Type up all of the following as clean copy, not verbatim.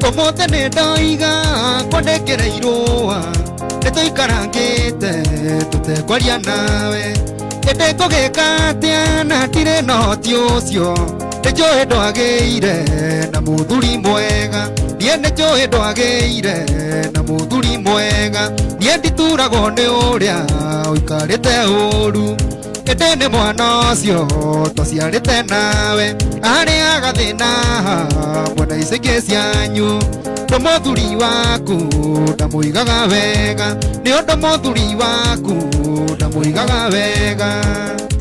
Ũmũthĩ nĩ ndoiga kwandĩkĩre irũa nĩ tũikarangĩte tũtekwaria nawe ĩndĩ ngũgĩka atĩa na ndirĩ na ũhoti ũcio nĩ njũĩ ndwagĩire na mũthuri mwega niĩ nĩ njũĩ ndwagĩire na mũthuri mwega niĩ ndituragwo nĩ ũrĩa ũikarĩte ũru ĩndĩ nĩ mwana ũcio twaciarĩte nawe arĩaga thĩna mwena icĩngĩ cianyu ndũ mũthuri waku ndamũigaga wega nĩ ũndũ mũthuri waku ndamũigaga wega.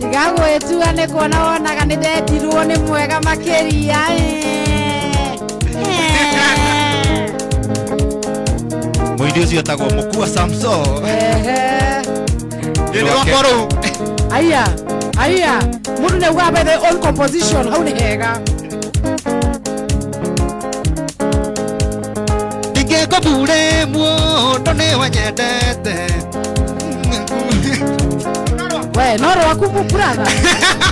Tiga gwĩtua nĩ kuona wonaga nĩ ndendirwo nĩ mwega makĩria. Mũini ũcio etagwo Mũkua Samso. Ehe. Nĩ rwakwa rũu. Aya aya mũndũ nĩ augaga by the own composition hau nĩ hega. Ndingĩkũbure mũndũ nĩ wanyendete. We no rwaku brother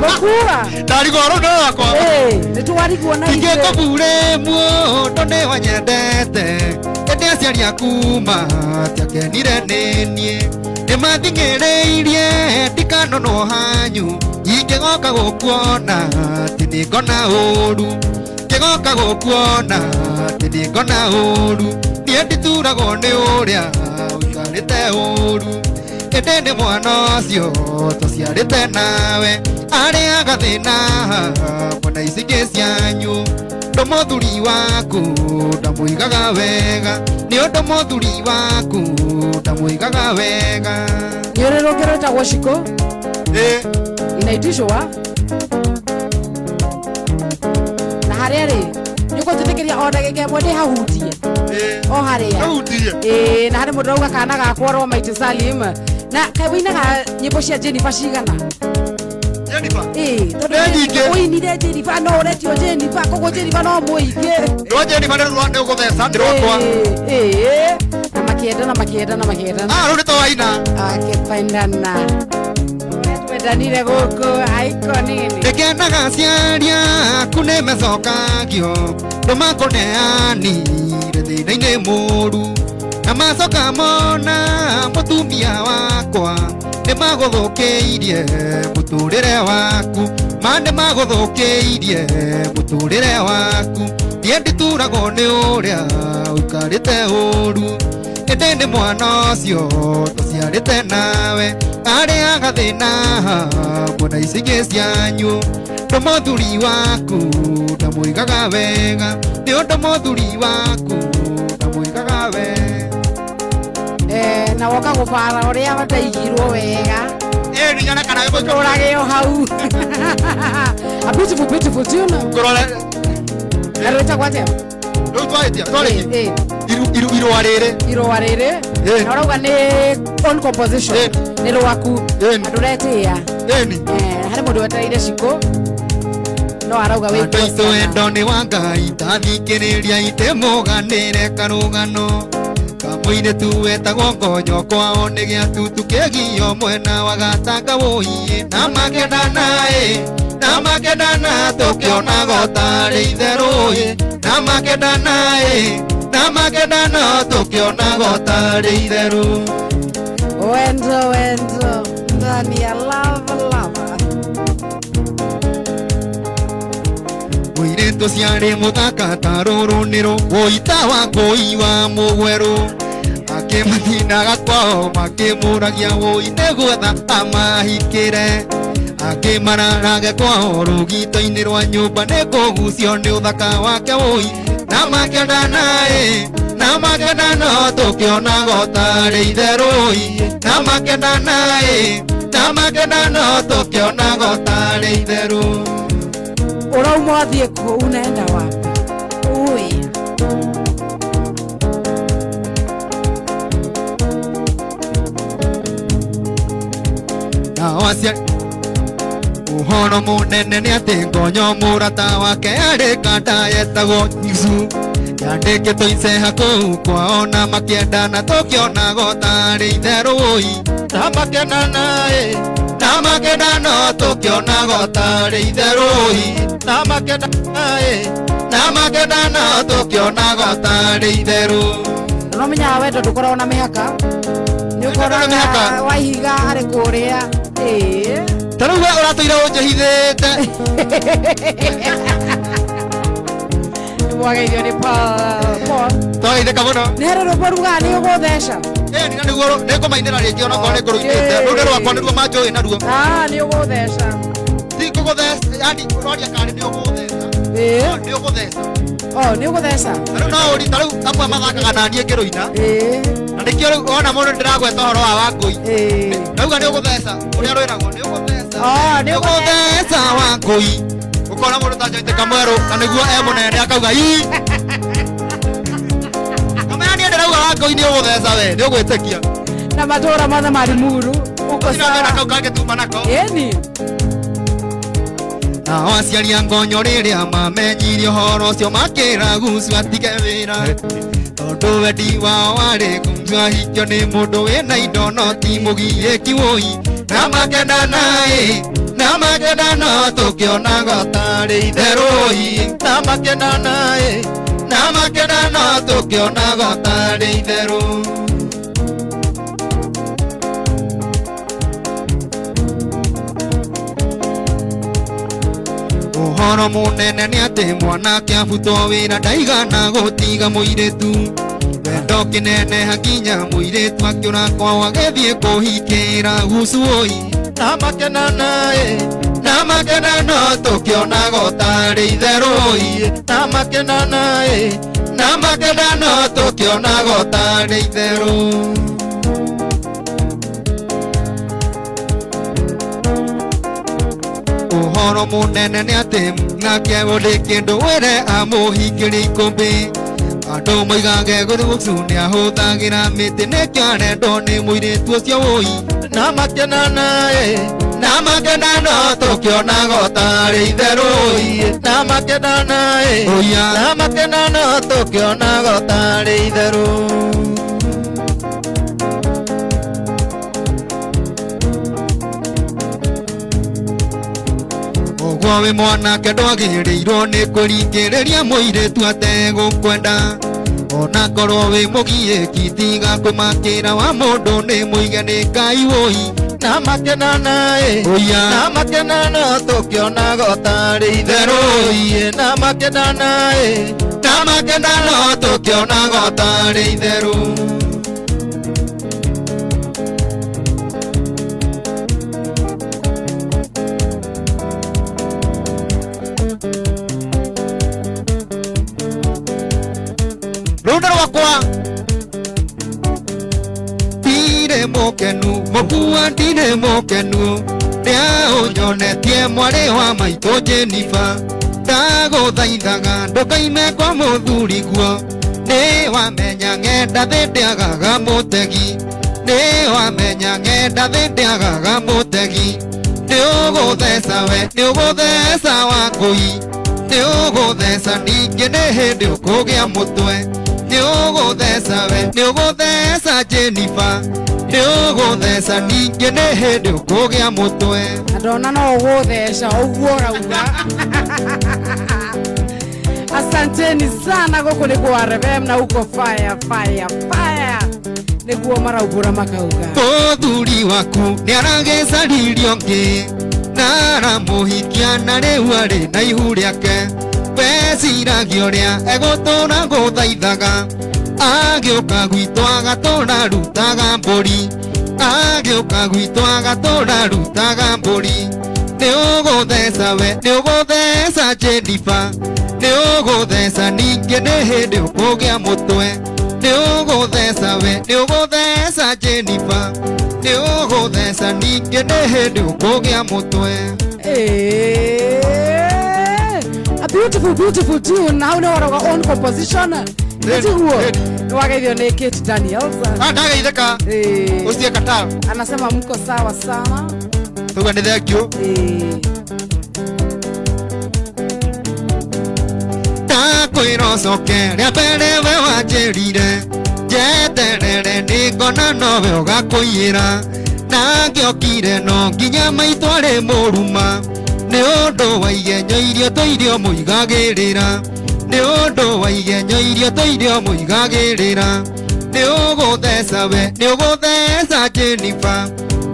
mũkua. Ndarigwo rũu nĩ rwakwa. Nĩ twarigwo na ithuĩ. Ndingĩkũbure mũndũ nĩ wanyendete ĩndĩ aciari aku matiakenire nĩ niĩ nĩ mathing'ĩrĩirie ndikanonwo hanyu ingĩgoka gũkuona atĩ nĩ ngona ũru ngĩgoka gũkuona atĩ nĩ ngona ũru niĩ ndituragwo nĩ ũrĩa ũikarĩte ũru ĩndĩ nĩ mwana ũcio tũciarĩte nawe arĩaga thĩna mwena icingĩ cianyu ndũ mũthuri waku ndamũigaga wega nĩ ũndũ mũthuri waku ndamũigaga wega. Nĩ ũrĩ rũngĩ rwĩtagwo Shiko inaitishwa na harĩa rĩ nĩ ũgũtĩtĩkĩria o ndagĩka ĩmwe ndĩ hahutie o harĩa. Ũhutie. Ĩĩ, na harĩ mũndũ ũrauga kana gakwa Romaiti Salim na kaĩ wĩinaga nyĩmbo cia Jennifer cigana? Jennifer. Ĩĩ, tondũ Nĩ nyingĩ. ũinire Jennifer no ũretio Jennifer koguo Jennifer no mũingĩ. Rwa Jennifer nĩ rwa nĩ ũgũtheca nĩ rwakwa. Ĩĩ, ĩĩ, na makĩendana makĩendana makĩendana. Ah, rũu nĩ twaina. Akĩpendana twendanire gũkũ aiko nini. Ndĩkenaga aciari aku nĩ mecokagio ndũmakũneanire thĩna-inĩ mũru na macoka mona mũtumia wakwa nĩ magũthũkĩirie mũtũrĩre waku ma nĩ magũthũkĩirie mũtũrĩre waku niĩ ndituragwo nĩ ũrĩa ũikarĩte ũru ĩndĩ nĩ mwana ũcio tũciarĩte nawe arĩaga thĩna mwena icingĩ cianyu ndũ mũthuri waku ndamũigaga wega nĩ ũndũ mũthuri waku ndamũigaga wega. Eh, na woka gũbara ũrĩa wataigirwo wega. Ĩĩ nĩ kana tũrage o hau. A beautiful beautiful tune. Ngũrore. Na rwĩtagwo atĩa? Rĩu twarĩtia twarĩki. Ĩĩ, Irũa rĩrĩ. Irũa rĩrĩ. Ĩĩ. Na ũrauga nĩ own composition. Ĩĩ. Nĩ rwaku. Ĩĩ. Na ndũretĩĩa. Ĩni. Eh, harĩ mũndũ wetereire Shiko no arauga wĩ Andũ aitũ wendo nĩ wa Ngai tathikĩrĩria itĩmũganĩre karũgano kamũirĩtu wetagwo ngonyo kwao nĩ gĩatutu kĩgio mwena wa gatanga wũiĩ na makendana-ĩ na makendana tũkĩonaga ũtarĩ itherũ-ĩ na makendana-ĩ na makendana tũkĩonaga ũtarĩ itherũ. Wendo wendo ndani ya love love. Mũirĩtu ciarĩ mũthaka ta rũrũ nĩ rũgũita wa ngũi wa mũgwerũ akĩmathinaga kwao makĩmũragia wũi nĩ gwetha amahikĩre akĩmararage kwao rũgito-inĩ rwa nyũmba nĩ kũgucio nĩ ũthaka wake wũi na makendana-ĩ na makendana tũkĩonaga ũtarĩ itherũ-ĩ na makendana-ĩ na makendana tũkĩonaga ũtarĩ itherũ. Ũrauma ũthiĩ kũ unaenda wapi? Ui. Nao aciari ũhoro mũnene nĩ atĩ ngonyo mũrata wake arĩ kanda yetagwo nyucu yandĩkĩtwo iceha kũu kwao na makĩendana tũkĩonaga ũtarĩ itherũ-ĩ na makendana-ĩ na makendana tũkĩonaga ũtarĩ itherũ-ĩ na makendana-ĩ na makendana tũkĩonaga Tũkĩonaga tarĩ itherũ. No menyaga wendo ndũkoragwo na mĩhaka. Nĩ Wendo ndũrĩ mĩhaka. ũkoraga waihiga arĩ kũrĩa. Ĩĩ. Ta rĩu we ũratũire ũnjĩhithĩte. Nĩ mwageithio nĩ Paul. Twageithĩka mũno. Nĩ harĩ rwĩmbo rugaga nĩ ũgũtheca. Ĩni na nĩguo nĩngũmainĩra rĩngĩ onokorwo nĩ ngũrũinĩte. Rũu nĩ rwakwa nĩruo manjũĩ naruo. Ah, nĩ ũgũtheca. Ti ngũgũtheca, yani ũroria karĩ nĩ ũgũtheca. Ĩĩ. No, nĩ ũgũtheca. Oh, nĩ ũgũtheca. Ta rĩu no ũri, ta rĩu amwe mathakaga na niĩ ngĩrũina. Ĩĩ. Na nĩkĩo rĩu wona mũndũ ndĩragweta ũhoro wa Wangũi. Ĩĩ. Ndauga nĩ ũgũtheca, ũrĩa rwĩragwo nĩ ũgũtheca. Oh, nĩ Nĩ ũgũtheca Wangũi. Ũkona mũndũ ta Joyce Kamwerũ na nĩguo e mũnene akauga ii. Kamera niĩ ndĩrauga Wangũi nĩ ũgũtheca we, nĩ ũgwĩtĩkia. Na matũra mothe ma Limuru. Uko Gũtirĩ na sawa. kau kangĩ tuma nako. Ĩni. Nao aciari a Ngonyo rĩrĩa mamenyire ũhoro ũcio makĩra Gucu atige wĩra tondũ wendi wao warĩ Gucu ahikio nĩ mũndũ wĩna indo no ti mũgiĩki wũi na makena naĩ na makena no tũkĩonaga tarĩ itherũi na makena naĩ na makena no tũkĩonaga tarĩ itherũ. Ũhoro mũnene nĩ atĩ mwanake abutwo wĩra ndaigana gũtiga mũirĩtu wendo kĩneneha nginya mũirĩtu akĩũra kwao agĩthiĩ kũhikĩra Gucu ũi na makena naĩ na makena no tũkĩonaga tarĩ itherũi na makena naĩ na makena no tũkĩonaga tarĩ itherũ. Ũhoro mũnene nĩ atĩ nake gũthĩ kĩndũ wĩre amũhingĩrie ikũmbĩ andũ moigage Gucu nĩ ahũthagĩra mĩtĩ nĩkĩo arendwo nĩ mũirĩtu ũcio wũi na makena naĩ na makena no tũkĩonaga tarĩ itherũi na makena naĩ oya na makena no tũkĩonaga tarĩ itherũ. Ũguo wĩ mwanake ndwagĩrĩirwo nĩ kũringĩrĩria mũirĩtu ategũkwenda ona korwo wĩ mũgiĩki tiga kũmakĩra wa mũndũ nĩ mũige nĩ Ngai wũi na makena naĩ oya na makena no tũkĩonaga tarĩ itherũi na makena naĩ na makena no tũkĩonaga tarĩ itherũ. Rũnda rwakwa ndirĩ mũkenu mũkua ndirĩ mũkenu nĩaũnyonetie mwarĩ wa maitũ Jennifer ndagũthaithaga ndũkaime kwa mũthuri guo nĩ wamenya ng'enda thĩ ndĩagaga mũtegi nĩ wamenya ng'enda thĩ ndĩagaga mũtegi nĩ ũgũtheca we nĩ ũgũtheca Wangũi nĩ ũgũtheca ningĩ nĩ hĩndĩ ũkũgĩa mũtwe nĩ ũgũtheca we nĩ ũgũtheca Jennifer nĩ ũgũtheca ningĩ nĩ hĩndĩ ũkũgĩa mũtwe. Na ndona no ũgũtheca ũguo ũrauga. Asanteni sana gũkũ nĩ kwa RFM na uko fire fire fire. Nĩguo maraumbũra makauga. Mũthuri waku nĩ aragĩcaririo ngĩ na aramũhikia na rĩu arĩ na ihu rĩake weciragia ũrĩa egũtũra gũthaithaga agĩũka gwitũ agatũra rutaga mbũri agĩũka gwitũ agatũra rutaga mbũri nĩ ũgũtheca we nĩ ũgũtheca Jennifer nĩ ũgũtheca ningĩ nĩ hĩndĩ ũkũgĩa mũtwe nĩ ũgũtheca we nĩ ũgũtheca Jennifer nĩ ũgũtheca ningĩ nĩ hĩndĩ ũkũgĩa mũtwe. A beautiful, beautiful tune. Hau nĩ ũhoro wa own composition. Nĩtiguo? Nĩ wageithio nĩ Kate Daniels. Ah, ndageithĩka. Ũcio Qatar. Anasema mko sawa sana. Tuga nĩ thank you. Ndakwĩra ũcoke rĩa mbere we wanjĩrire njeterere nĩngona nowe ũgakũiyĩra na ngĩokire no nginya maitũ arĩ mũruma nĩ ũndũ wa igenyo iria tũirio mũigagĩrĩra Nĩ ũndũ wa igenyo iria tũirio mũigagĩrĩra. Nĩ ũgũtheca we, nĩ ũgũtheca Jennifer.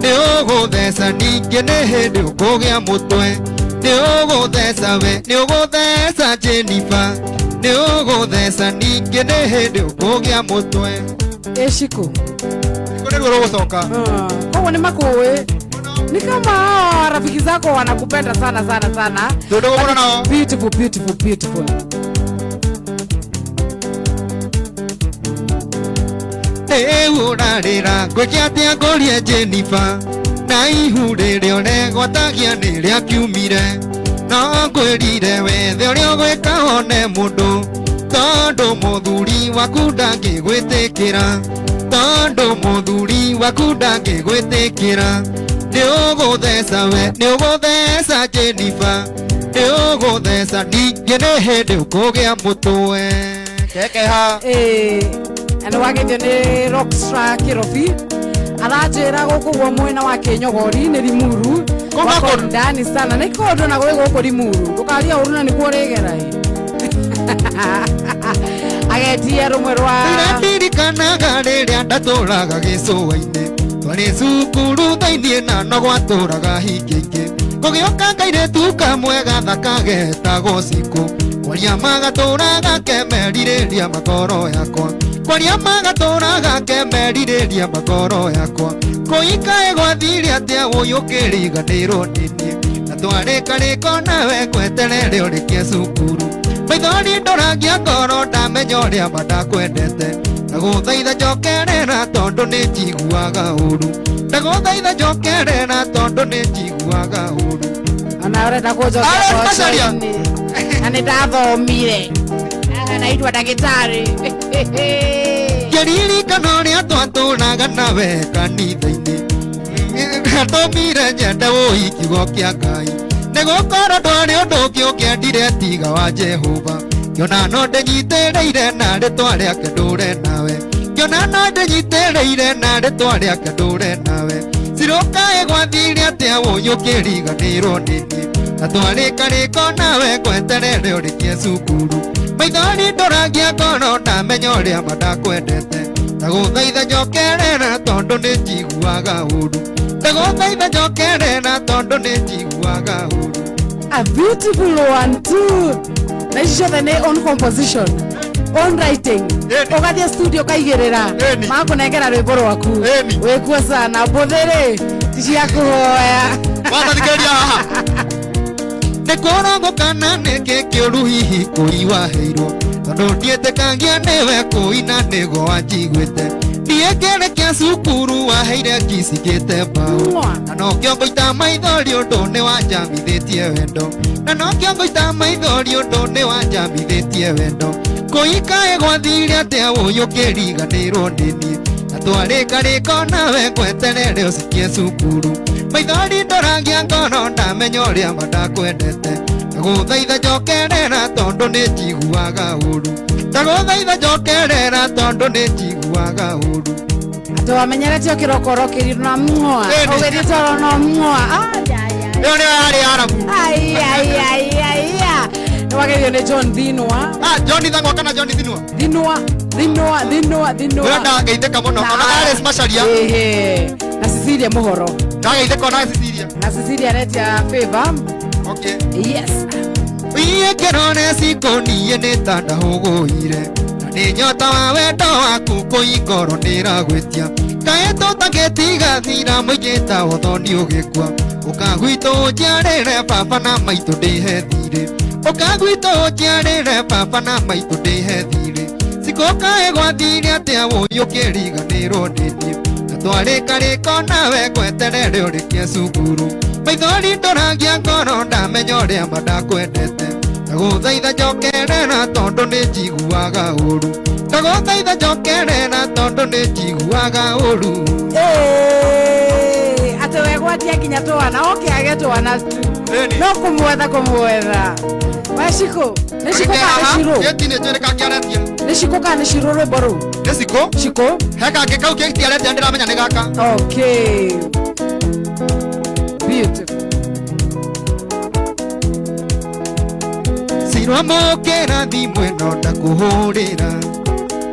Nĩ ũgũtheca ningĩ nĩ hĩndĩ ũkũgĩa mũtwe. Nĩ ũgũtheca we, nĩ ũgũtheca Jennifer. Nĩ ũgũtheca ningĩ nĩ hĩndĩ ũkũgĩa mũtwe. Ĩcikũ. Kũ nĩruo rũgũcoka. Koguo nĩ makũĩ. Ni kama hawa rafiki zako wanakupenda sana sana sana. Tondũ gũkũra nao. Beautiful, beautiful, beautiful. Rĩu ũrarĩra ngwĩke atĩa ngũrie Jennifer. Na ihu rĩrĩa ũregwatagia nĩ rĩakiumire. No ngwĩrire wethe ũrĩa ũgwĩka wone mũndũ. Tondũ mũthuri waku ndangĩgwĩtĩkĩra. Tondũ mũthuri waku ndangĩgwĩtĩkĩra. Nĩ ũgũtheca we, nĩ ũgũtheca Jennifer. Nĩ ũgũtheca ningĩ nĩ hĩndĩ ũkũgĩa mũtwe. Kekeha. Na wagethio nĩ Rockstar Kirobi. Aranjĩra gũkũ guo mwena wa Kĩnyogori nĩ Limuru. Kũu Wako kũndũ. ndani sana. Nĩ kũndũ na gwĩ gũkũ Limuru. Ndũkaria ũru na nĩkuo ũrĩgera ĩ. Agetie rũmwe rwa Ndĩraririkanaga rĩrĩa ndatũraga gĩcũa-inĩ. Twarĩ cukuru thĩiniĩ na no gwatũraga hingĩ. Gũgĩũka kairĩtu kamwe gathaka getagwo Cikũ. Kwaria magatũraga kemerirĩria makoro yakwa. Kwaria magatũraga kemerirĩria makoro yakwa. Kũikae gwathire atĩa ũyũ ũkĩriganĩrwo nĩ niĩ. Na twarĩkarĩko nawe ngweterere ũrĩkie cukuru. Maithori ndoragia ngoro ndamenya ũrĩa ma ndakwendete. Ndagũthaitha njokerera tondũ nĩ njiguaga ũru. Ndagũthaitha njokerera tondũ nĩ njiguaga ũru. Ona ũrenda kũnjokia Aaron Macharia. mboco-inĩ. Na nĩ ndathomire. Naitwa ndagĩtarĩ. Ngĩririkana ũrĩa twatũraga nawe kanitha-inĩ. Atũmire nyende ũi kiugo kĩa Ngai. Nĩgũkorwo ndwarĩ ũndũ ũngĩ ũngĩendire tiga wa Jehova. Ngĩona no ndĩnyitĩrĩire na rĩtwa rĩake ndũre nawe. Ngĩona no ndĩnyitĩrĩire na rĩtwa rĩake ndũre nawe. Cirũkaĩ gwathire atĩa ũyũ ũkĩriganĩrwo nĩ niĩ. Na twarĩkarĩko nawe ngweterere ũrĩkie cukuru. Maithori ndoragia ngoro ndamenya ũrĩa ma ndakwendete. Ndagũthaitha njokerera tondũ nĩ njiguaga ũru. Ndagũthaitha njokerera tondũ nĩ njiguaga ũru. A beautiful one too. Na ici ciothe nĩ own composition, own writing. Ĩni. Ũgathiĩ studio ũkaigĩrĩra. Ĩni. Makũnengera rwĩmbo rwaku. Ĩni. Wĩkuo sana. Mbũthĩ-rĩ, ti cia kũhoya. Wathathikĩrĩria haha. Nĩ kũrogũkana nĩkĩ kĩũru hihi kũi waheirwo. Tondũ ndiĩtĩkagia nĩwe kũina nĩguo wanjiguĩte. Niĩ ngĩrĩkia cukuru waheire ngicigĩte mbaũ. Mwah. Na nokĩo ngũita maithori ũndũ nĩ wanjamithĩtie wendo. Na nokĩo ngũita maithori ũndũ nĩ wanjamithĩtie wendo. Kũikae gwathire atĩa ũyũ ũkĩriganĩrwo nĩ niĩ. Na twarĩkarĩko nawe ngweterere ũcikie cukuru. Maithori ndoragia ngoro ndamenya ũrĩa ma ndakwendete. Ndagũthaitha njokerera tondũ nĩ njiguaga ũru. Ndagũthaitha njokerera tondũ nĩ njiguaga ũru. Atĩ wamenyerete ũkĩroka ũrokĩrio na mwa. Ĩni. Ũgĩthiĩ toro no mwa. Ai, ai, ai. Ĩyo nĩyo yarĩ Arabu. Ai, ai, ai, ai, ai. Nĩ wagethio nĩ John Thinwa. Ah, John Thang'wa kana John Thinwa? Thinwa, Thinwa, Thinwa, Thinwa. Ũrĩa ndageithĩka mũno. Ona Alice Macharia. Ĩhĩ. Na Cecilia Mũhoro. Ndageithĩka ona Cecilia. Na Cecilia aretia favor. Okay. Yes. Iye kĩrore cikũ niĩ nĩ ta ndahũgũire. Na nĩ nyota wa wendo waku kũi ngoro nĩragwĩtia. Kaĩ tũtangĩtiga thira mũingĩ ta ũthoni ũgĩkua. Ũka gwitũ ũnjiarĩre baba na maitũ ndĩhe thirĩ. Ũka gwitũ ũnjiarĩre baba na maitũ ndĩhe thirĩ. Cikũ kaĩ gwathire atĩa ũyũ ũkĩriganĩrwo nĩ niĩ. Na twarĩkarĩko nawe ngweterere ũrĩkie cukuru. Maithori ndoragia ngoro ndamenya ũrĩa ma ndakwendete. Ndagũthaitha njokerera tondũ nĩ njiguaga ũru. Ndagũthaitha njokerera tondũ nĩ njiguaga ũru. Atĩ wegwatia nginya twana, oke age twana tu. Ĩni. No kũmwetha kũmwetha. We Cikũ, nĩ Cikũ kana nĩ Cirũ? Gĩti nĩ njũĩ nĩ kangĩ aretia. Nĩ Cikũ kana nĩ Cirũ rwĩmbo rũu? Nĩ Cikũ? Cikũ. He kangĩ kau kĩti aretia ndĩramenya nĩ gaka. Okay. Beautiful. Cirwamũkĩra thimũ ĩno ndakũhũrĩra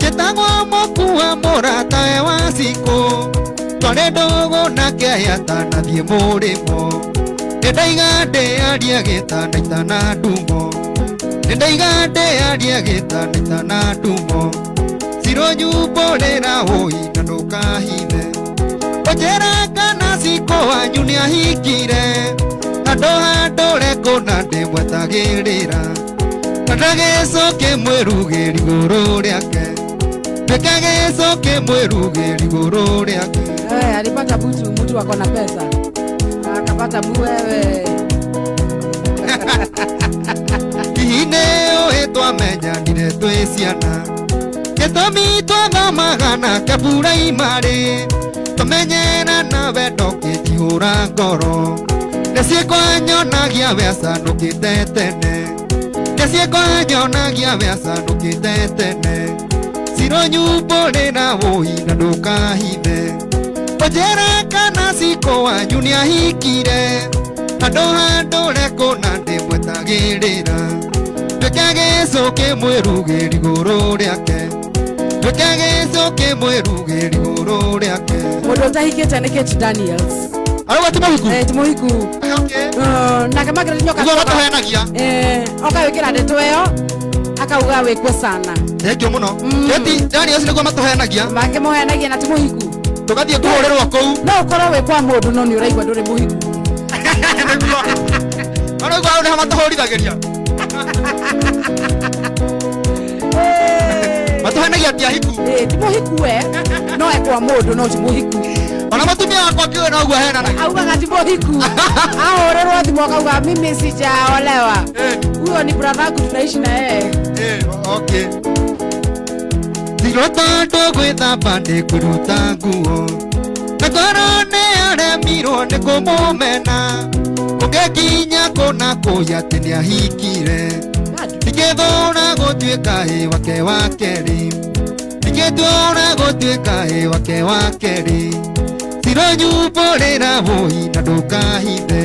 njĩtagwo mũkua mũratawe wa cikũ twarĩ ndũgũ nake atanathiĩ mũrĩmo nĩndaiga ndĩaria gĩtanda itana ndumo nĩndaiga ndĩaria gĩtanda itana ndumo cironyumbũrĩra ũi na ndũkahithe ũnjĩra kana cikũ wanyu nĩahikire handũ handũre kũna ndĩmwetagĩrĩra na gĩcũkĩ mwĩrugĩri igũrũ rĩake tuĩke gĩcũkĩ mwĩrugĩri igũrũ rĩake. Eh, alipata mtu mtu ako na pesa akapata muwewe. Hihi nĩ ũĩ twamenyanire twĩ ciana gĩtũmi twathomaga nake buraimarĩ tũmenyerana wendo kĩnjihũra ngoro nĩ ciĩko nyonagia we acanũkĩte tene nĩ ciĩko nyonagia we acanũkĩte tene cironyumbũrĩra wũi na ndũkahithe ũnjĩre kana cikũ wanyu nĩahikire handũ handũre kũna ndĩmwetagĩrĩra tuĩke gĩcũkĩ mwĩrugĩri igũrũ rĩake tuĩke gĩcũkĩ mwĩrugĩri igũrũ rĩake. Mũndũ ũtahikĩte nĩ Kate Daniels. Arauga ti mũhiku. Eh, ti mũhiku. Okay. Nake Margaret Nyoka Nĩguo matũhenagia. Eh, oka wĩkĩra ndeto ĩyo akauga wĩkuo sana. Thank you mũno. Kate Daniels nĩguo matũhenagia. Makĩmũhenagia na ti mũhiku. Tũgathiĩ kũhũrĩrwo kũu. No ũkorwo wĩ kwa mũndũ no nĩ ũraigua ndũrĩ mũhiku. Nĩguo. Arauga hau nĩho matũhũrithagĩria. Matũhenagia ti ahiku. Eh, ti mũhiku we no e kwa mũndũ no ti mũhiku. Ona mũtumia wakwa kĩũĩ noguo ahenanagia. Augaga ti mũhiku. Ahũrĩrwo thimũ akauga mimi sijaolewa. Eh. Huyo ni brother yangu tunaishi na yeye. Eh, okay. Tigwo tondũ gwĩthamba nĩ kũruta nguo na ngoro nĩ aremirwo nĩ kũmũmena kũngĩkinya kũna kũi atĩ nĩahikire ndingĩthũra gũtuĩka ĩ wake wa kerĩ ndingĩthũra gũtuĩka ĩ wake wa kerĩ cironyumbũrĩra wũi na ndũkahithe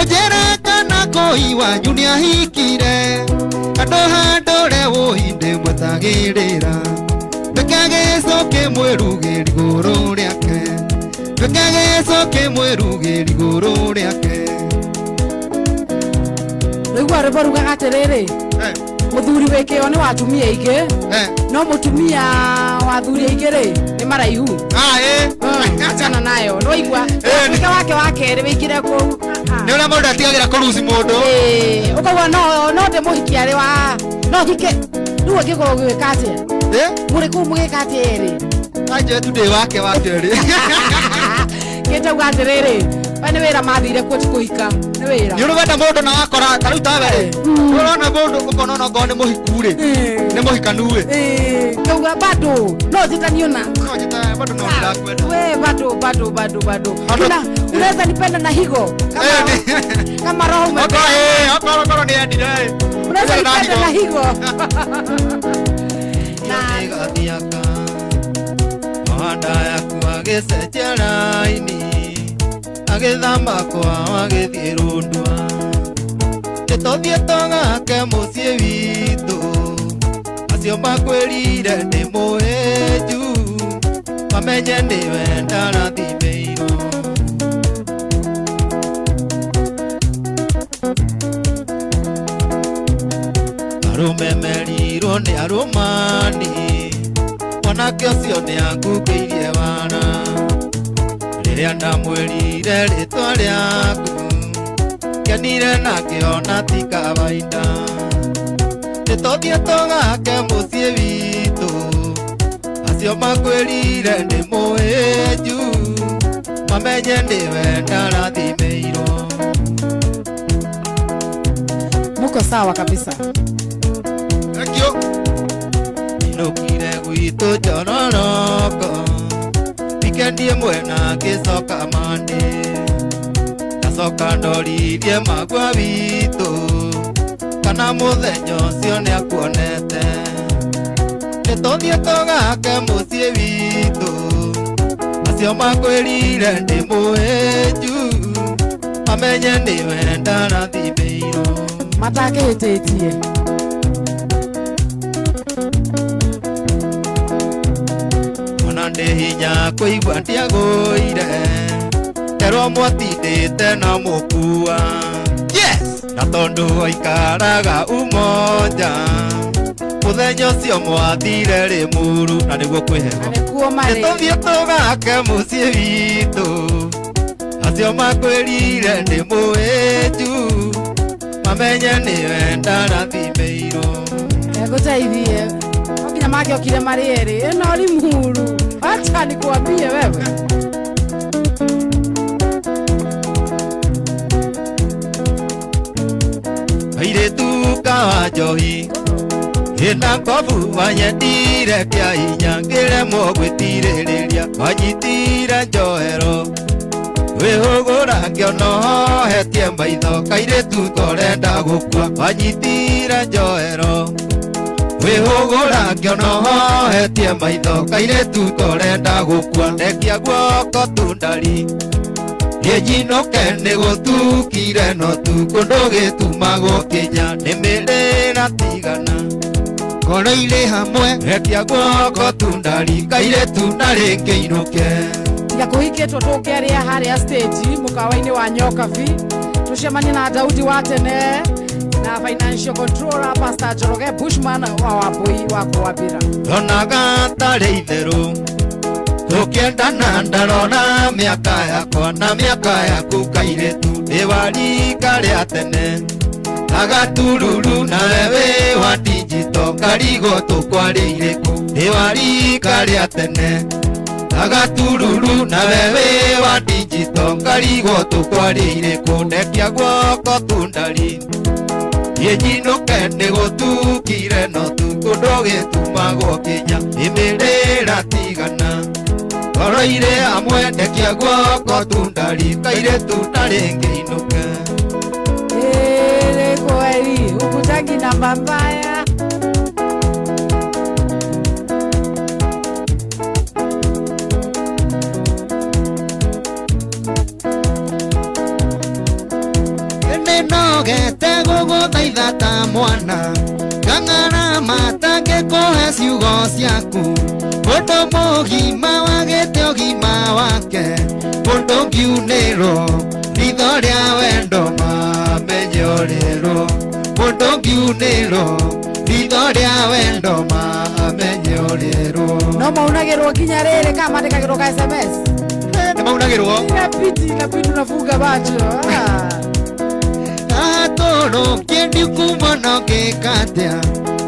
ũnjĩre kana kũi wanyu nĩahikire handũ handũre wũi ndĩmwetagĩrĩra tuĩke gĩcũkĩ mwĩrugĩri igũrũ rĩake tuĩke gĩcũkĩ mwĩrugĩri igũrũ rĩake. Rĩu rwĩmbo rugaga atĩrĩrĩ mũthuri wĩ kĩo nĩ wa atumia aingĩ no mũtumia wa athuri aingĩ rĩ nĩ maraihu. Ah, eh. Achana nayo nĩwaigua Eh, wĩke wake wa kerĩ wĩingĩre kũu. Nĩ ũrĩa mũndũ atigagĩra kũruci mũndũ. Ĩĩ, ũkauga no no ndĩmũhikie arĩ wa no hike rĩu angĩkorwo ũgĩka atĩa Eh? mũrĩ kũu mũgĩka atĩa erĩ. Anje tu ndĩ wake wa kerĩ. Kĩtauga atĩrĩrĩ we nĩ wĩra mathire kuo ti kũhika nĩ wĩra. Nĩ ũrĩ wenda mũndũ na wakora ta rĩu tawe rĩ ũrona mũndũ ũkona ona okorwo nĩ mũhiku rĩ nĩ mũhikanu rĩ. Ĩĩ, ngauga bado no njĩtanio na No njĩtane bado no ndĩrakwenda. We bado bado bado bado. Bado- Una unaweza nipenda na higo kama, Eh, kama roho ume Okorwo ĩ okorwo okorwo nĩ endire ĩ. unaweza nipenda na higo na Gathiaka Mohanda yaku agĩcenjia raini agĩthama kwao agĩthiĩ rũndwa nĩtũthiĩ tũgake mũciĩ witũ acio makwĩrire ndĩ mũhĩnju mamenye nĩwe ndarathimĩirwo. Arũme merirwo nĩ arũmani mwanake ũcio nĩ angungĩirie wara rĩrĩa ndamwĩrire rĩtwa rĩaku kenire nake ona ti kawaida nĩtũthiĩ tũgake mũciĩ witũ acio makwĩrire ndĩ mũhĩnju mamenye nĩwe ndarathimĩirwo. Muko sawa kabisa. Thank you. Inũkire gwitũ njororoko wikendi ĩmwe na ngĩcoka Monday ndacoka ndoririe magua witũ kana mũthenya ũcio nĩakuonete nĩtũthiĩ tũgake mũciĩ witũ acio makwĩrire ndĩ mũhĩnju mamenye nĩwe ndarathimĩirwo. Matakĩhĩtĩtie. Ndĩ hinya kũigua ndiagũire terwo mwatindĩte na mũkua. Yes. Na tondũ waikaraga umoja mũthenya ũcio mwathire Rĩmuru na nĩguo kwĩ heho. Na nĩkuo marĩ. Nĩtũthiĩ tũgake mũciĩ witũ acio makwĩrire ndĩ mũĩnju mamenye nĩwe ndarathimĩirwo. Egũteithie no nginya mangĩokire marĩ erĩ ĩno Limuru, acha nikuambie wewe. Airĩtu kawa njohi ĩna ngobu wanyendire kĩa hinya ngĩremwo gwĩtirĩrĩria wanyitire njohero wĩhũgũra ngĩona ũhohetie maitho kairĩtu torenda gũkua wanyitire njohero wĩhũgũra ngĩona ũhohetie maitho kairĩtu torenda gũkua ndekia guoko tundari Ĩnjinũke nĩgũtukire no tukũ ndũgĩtumagwo kinya nĩ mĩrĩra tigana Ngoro irĩ hamwe rekia guoko tundari kairĩtu na rĩngĩ inũke. Tiga kũhikĩtwo tũngĩarĩa harĩa stage mũkawa-inĩ wa Nyokabi tũcemanie na Daudi wa tene na financial controller Pastor Njoroge Bushman wa Wambui wa Kũwambĩra. Ndonaga tarĩ itherũ tũkĩendana ndarora mĩaka yakwa na mĩaka yaku kairĩtu ndĩ wa rika rĩa tene agatururu nawe wĩ wa digital karigo tũkwarĩire kũ ndĩ wa rika rĩa tene agatururu nawe wĩ wa digital karigo tũkwarĩire kũ ndekia guoko tundari ĩnjinũke nĩgũtukire no tukũ ndũgĩtumagwo kinya ĩmĩrĩra tigana ngoro irĩ hamwe ndekia guoko tundari kairĩtu na rĩngĩ inũke. Ĩrĩ kweli ukutangi namba mbaya. Nĩnogete gũgũthaitha ta mwana ngang'ara matangĩkũhe ciugo ciaku mũndũ mũgima wagĩte ũgima wake mũndũ ngiunĩrwo ritho rĩa wendo mamenye ũrĩrwo mũndũ ngiunĩrwo ritho rĩa wendo mamenye ũrĩrwo. No maunagĩrwo nginya rĩrĩ kana mandĩkagĩrwo ka SMS? Nĩ maunagĩrwo. Inabidi, inabidi unafunga macho. Atũrũkie ndikumona ngĩkatia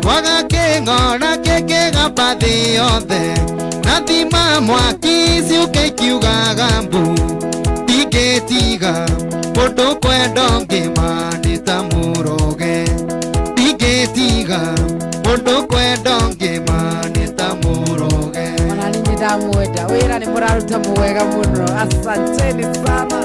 kwaga kĩng'ora kĩkĩgamba thĩ yothe na thima mwaki ciũke ikiugaga mbu ndingĩtiga mũndũ kwenda ngĩma nĩ ta mũroge ndingĩtiga mũndũ kwenda ngĩma nĩ ta mũroge. Ona niĩ ndamwenda wĩra nĩ mũraruta mwega mũno, asanteni sana.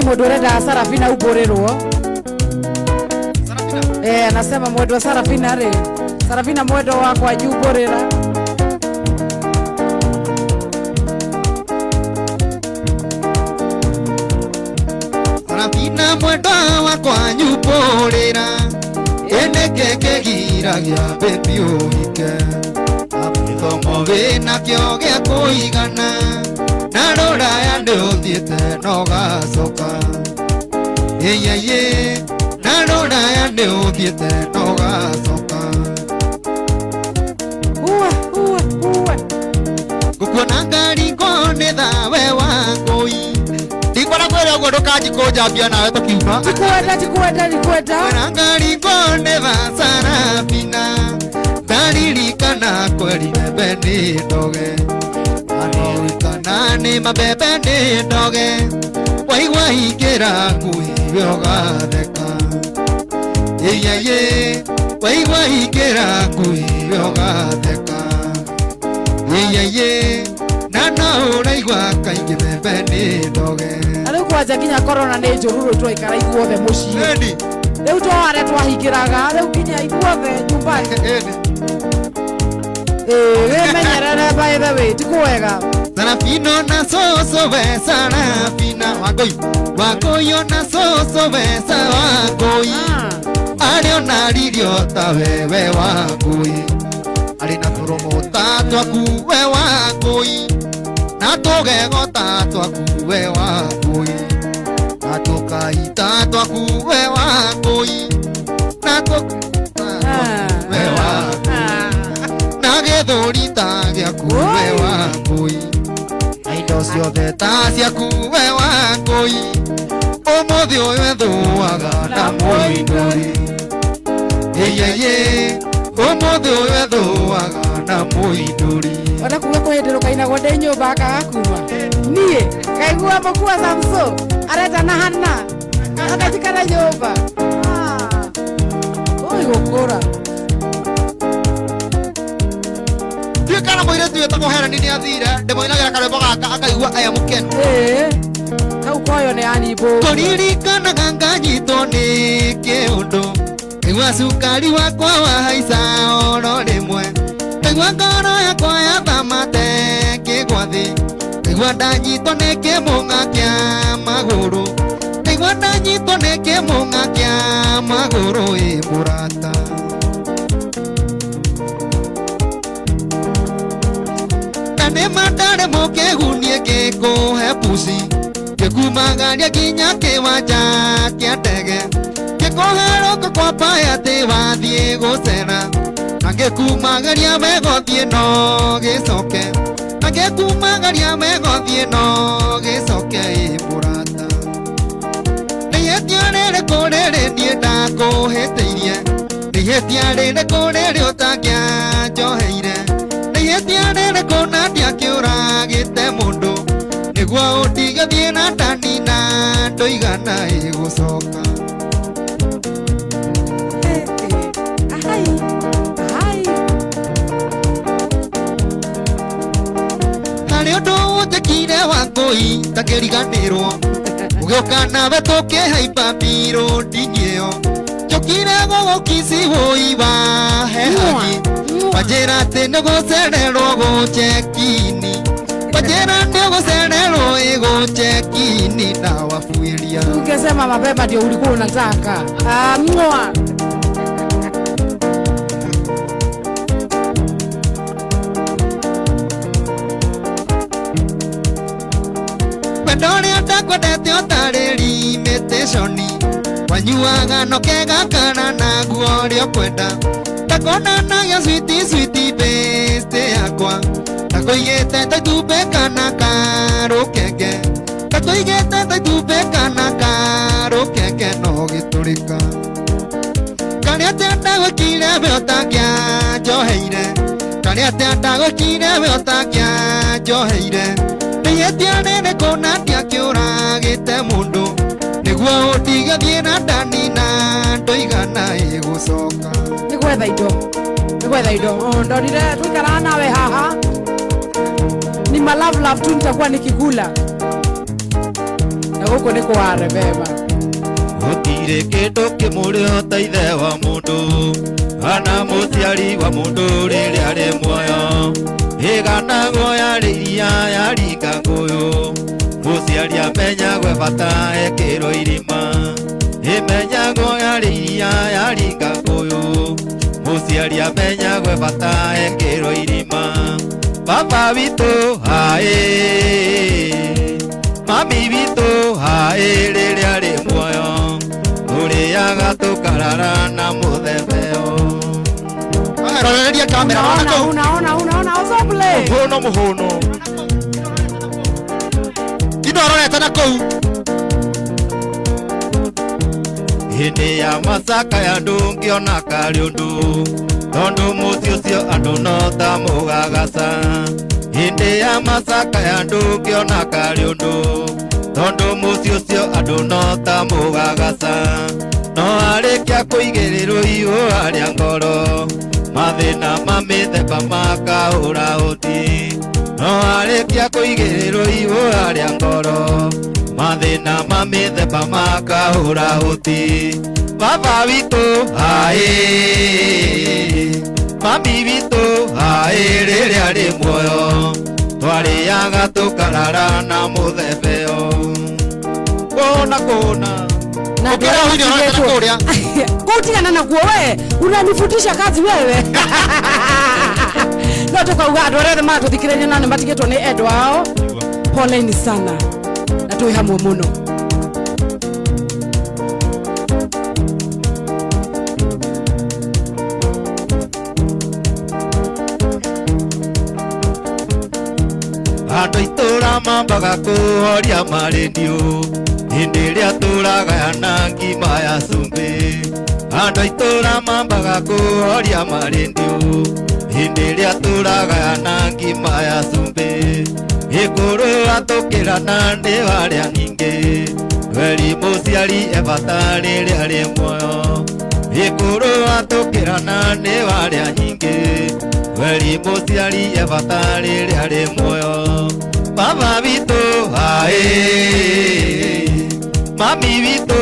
Mũndũ ũrenda Sarafina umbũrĩrwo. Anasema mwendwa Sarafina rĩ, Sarafina mwendwa wakwa nyumbũrĩra. Sarafina mwendwa wakwa nyumbũrĩra ĩnĩkĩ kĩgiragia baby ũhike gĩthomo wĩnakĩo gĩa kũigana na rũraya nĩ ũthiĩte na ũgacoka ĩyeye na rũraya nĩ ũthiĩte na ũgacoka. Uwe, uwe, uwe. Ngũkuona ngaringo nĩ thawe wa ngũi ndikwenda kwĩra ũguo ndũkanjikũnja mbia nawe tũkiuma. Tikuenda, tikuenda, tikuenda. Ngũkuona ngaringo nĩ tha Sarafina ndaririkana kweri mbembe nĩ ndoge ndaririkana nĩ mabebe nĩ ndoge waigua ingĩra ngui we ũgatheka ĩyeye waigua ingĩra ngui we ũgatheka ĩyeye na no ũraigua kaingĩ mbembe nĩ ndoge. Na rĩu kwanja nginya corona nĩ njũru rĩu twaikara ithuothe mũciĩ. Ĩni. Rĩu to harĩa twahingĩraga rĩu nginya ithuothe nyumbani. Ĩni. Wĩmenyerere By the way, ti kwega. Sarafino na soso we Sarafina Wangũi Wangũi ona soso we Wangũi arĩ ona ririo ta wewe Wangũi arĩ na tũromo ta twaku we Wangũi na tũgego ta twaku we Wangũi na tũkai ta twaku we Wangũi na tũkai ta twaku we Wangũi na gĩthũri ta gĩaku we Wangũi na indo ciothe ta ciaku we Wangũi ũmũthĩ ũyũ ethũaga na mũindũri ĩyeye ũmũthĩ ũyũ ethũaga na mũindũri. Ona kuga kwĩ hĩndĩ rũkainagwo ndĩ nyũmba akaga kuma niĩ ngaigua mũkua Samso aretana hana agatikana nyũmba. Oi gũkũra. Ndiũĩ kana mũirĩtu wĩtagwo Helen nĩ athire ndĩmũinagĩra karwĩmbo gaka akaigua aya mũkenu. Kau koyo nĩ anibũ. Kũririkanaga nganyitwo nĩ kĩũndũ ngaigua cukari wakwa wahaica oro rĩmwe ngaigua ngoro yakwa yathamate kĩgwa thĩ ngaigua ndanyitwo nĩ kĩmũng'a kĩa magũrũ ngaigua ndanyitwo nĩ kĩmũng'a kĩa magũrũ ĩ mũrata. Na nĩma ndarĩ mũkĩgunie ngĩkũhe puci ngĩkumagaria nginya kĩwanja kĩa ndege ngĩkũherũka kwa paya atĩ wathiĩ gũcera na ngĩkumagaria wegothiĩ no gĩcoke na ngĩkumagaria wegothiĩ no gĩcoke ĩ mũrata. Nĩ ihĩtia rĩrĩkũ rĩrĩ niĩ ndakũhĩtĩirie nĩ ihĩtia rĩrĩkũ rĩrĩ ũtangĩanjoheire nĩ ihĩtia rĩrĩkũ na ndiakĩũragĩte mũndũ nĩguo ũndigathiĩ na ndanina ndũigana ĩgũcoka. Harĩ ũndũ ũnjĩkire Wangũi ndakĩriganĩrwo ũgĩũka nawe tũkĩhaimba mbirũ ndini ĩyo njũkire gũgũkici wũi wa hehagi wanjĩra atĩ nĩgũcererwo gũchekini wanjĩra nĩgũcererwo ĩgũchekini na wabuĩria. Ungesema mapema ndio ulikuwa unataka. Mwa. Wendo ũrĩa ndakwendete ũtarĩ limitation wanyuaga no kega kana naguo ũrĩa ũkwenda ndakonanagia switi switi best yakwa ndakũigĩte ta itumbĩ kana karũkenge ndakũigĩte ta itumbĩ kana karũkenge no gĩtũrĩka karĩa atĩa ndagwĩkire we ũtangĩanjoheire karĩa atĩa ndagwĩkire we ũtangĩanjoheire nĩ ihĩtia rĩrĩkũ na ndiakĩũragĩte mũndũ nĩguo ũndigathiĩ na ndanina ndũigana ĩgũcoka. Nĩ gwetha indo nĩ gwetha indo. Ndonire tũikaraga nawe haha ni ma love love tu nitakuwa nikikula na gũkũ nĩ kware beba. Gũtirĩ kĩndũ kĩmũrĩo ta ithe wa mũndũ kana mũciari wa mũndũ rĩrĩa arĩ muoyo ĩganagwo yarĩ iria yaringa ngũyũ mũciari amenyagwe bata ekĩrwo irima ĩmenyagwo yarĩ iria yaringa ngũyũ mũciari amenyagwe bata ekĩrwo irima. Baba witũ haĩ mami witũ haĩ rĩrĩa arĩ muoyo tũrĩaga tũkarara na mũthembeo. Roreria kamera Unaona, unaona, unaona ozoble. Mũhũno mũhũno. Ino arorete na kũu. Hĩndĩ ya macakaya ndũngĩona karĩ ũndũ tondũ mũciĩ ũcio andũ no ta mũgagaca. Hĩndĩ ya macakaya ndũngĩona karĩ ũndũ tondũ mũciĩ ũcio andũ no ta mũgagaca. No arĩkia kũigĩrĩrwo ihũa rĩa ngoro mathĩna ma mĩthemba makaũra ũti. No arĩkia kũigĩrĩrwo ihũa rĩa ngoro mathĩna ma mĩthemba makaũra ũti. Baba witũ haĩ mami witũ haĩ rĩrĩa rĩ muoyo twarĩaga tũkarara na mũthebeo kũna kũna. Na Ũkĩra andũ arĩa ũini ũronekana matigĩtwo- kũrĩa. Kũtigana nakuo we unanifutisha kazi wewe. No tukauga andũ arĩa othe maratũthikĩrĩria na nĩ matigĩtwo nĩ endwa ao, poleni sana na twĩ hamwe mũno. Andũ itũra mambaga kũhoria marendiũ hĩndĩ ĩrĩa tũragayana ngima ya cumbĩ. Andũ itũra mambaga kũhoria marendiũ hĩndĩ ĩrĩa tũragayana ngima ya cumbĩ. Ĩkũrũ atũkĩrana nĩ warĩa nyingĩ weri mũciari ebata rĩrĩa rĩ muoyo. Ĩkũrũ atũkĩrana nĩ warĩa nyingĩ weri mũciari ebata rĩrĩa rĩ muoyo. Baba witũ aĩ, mami witũ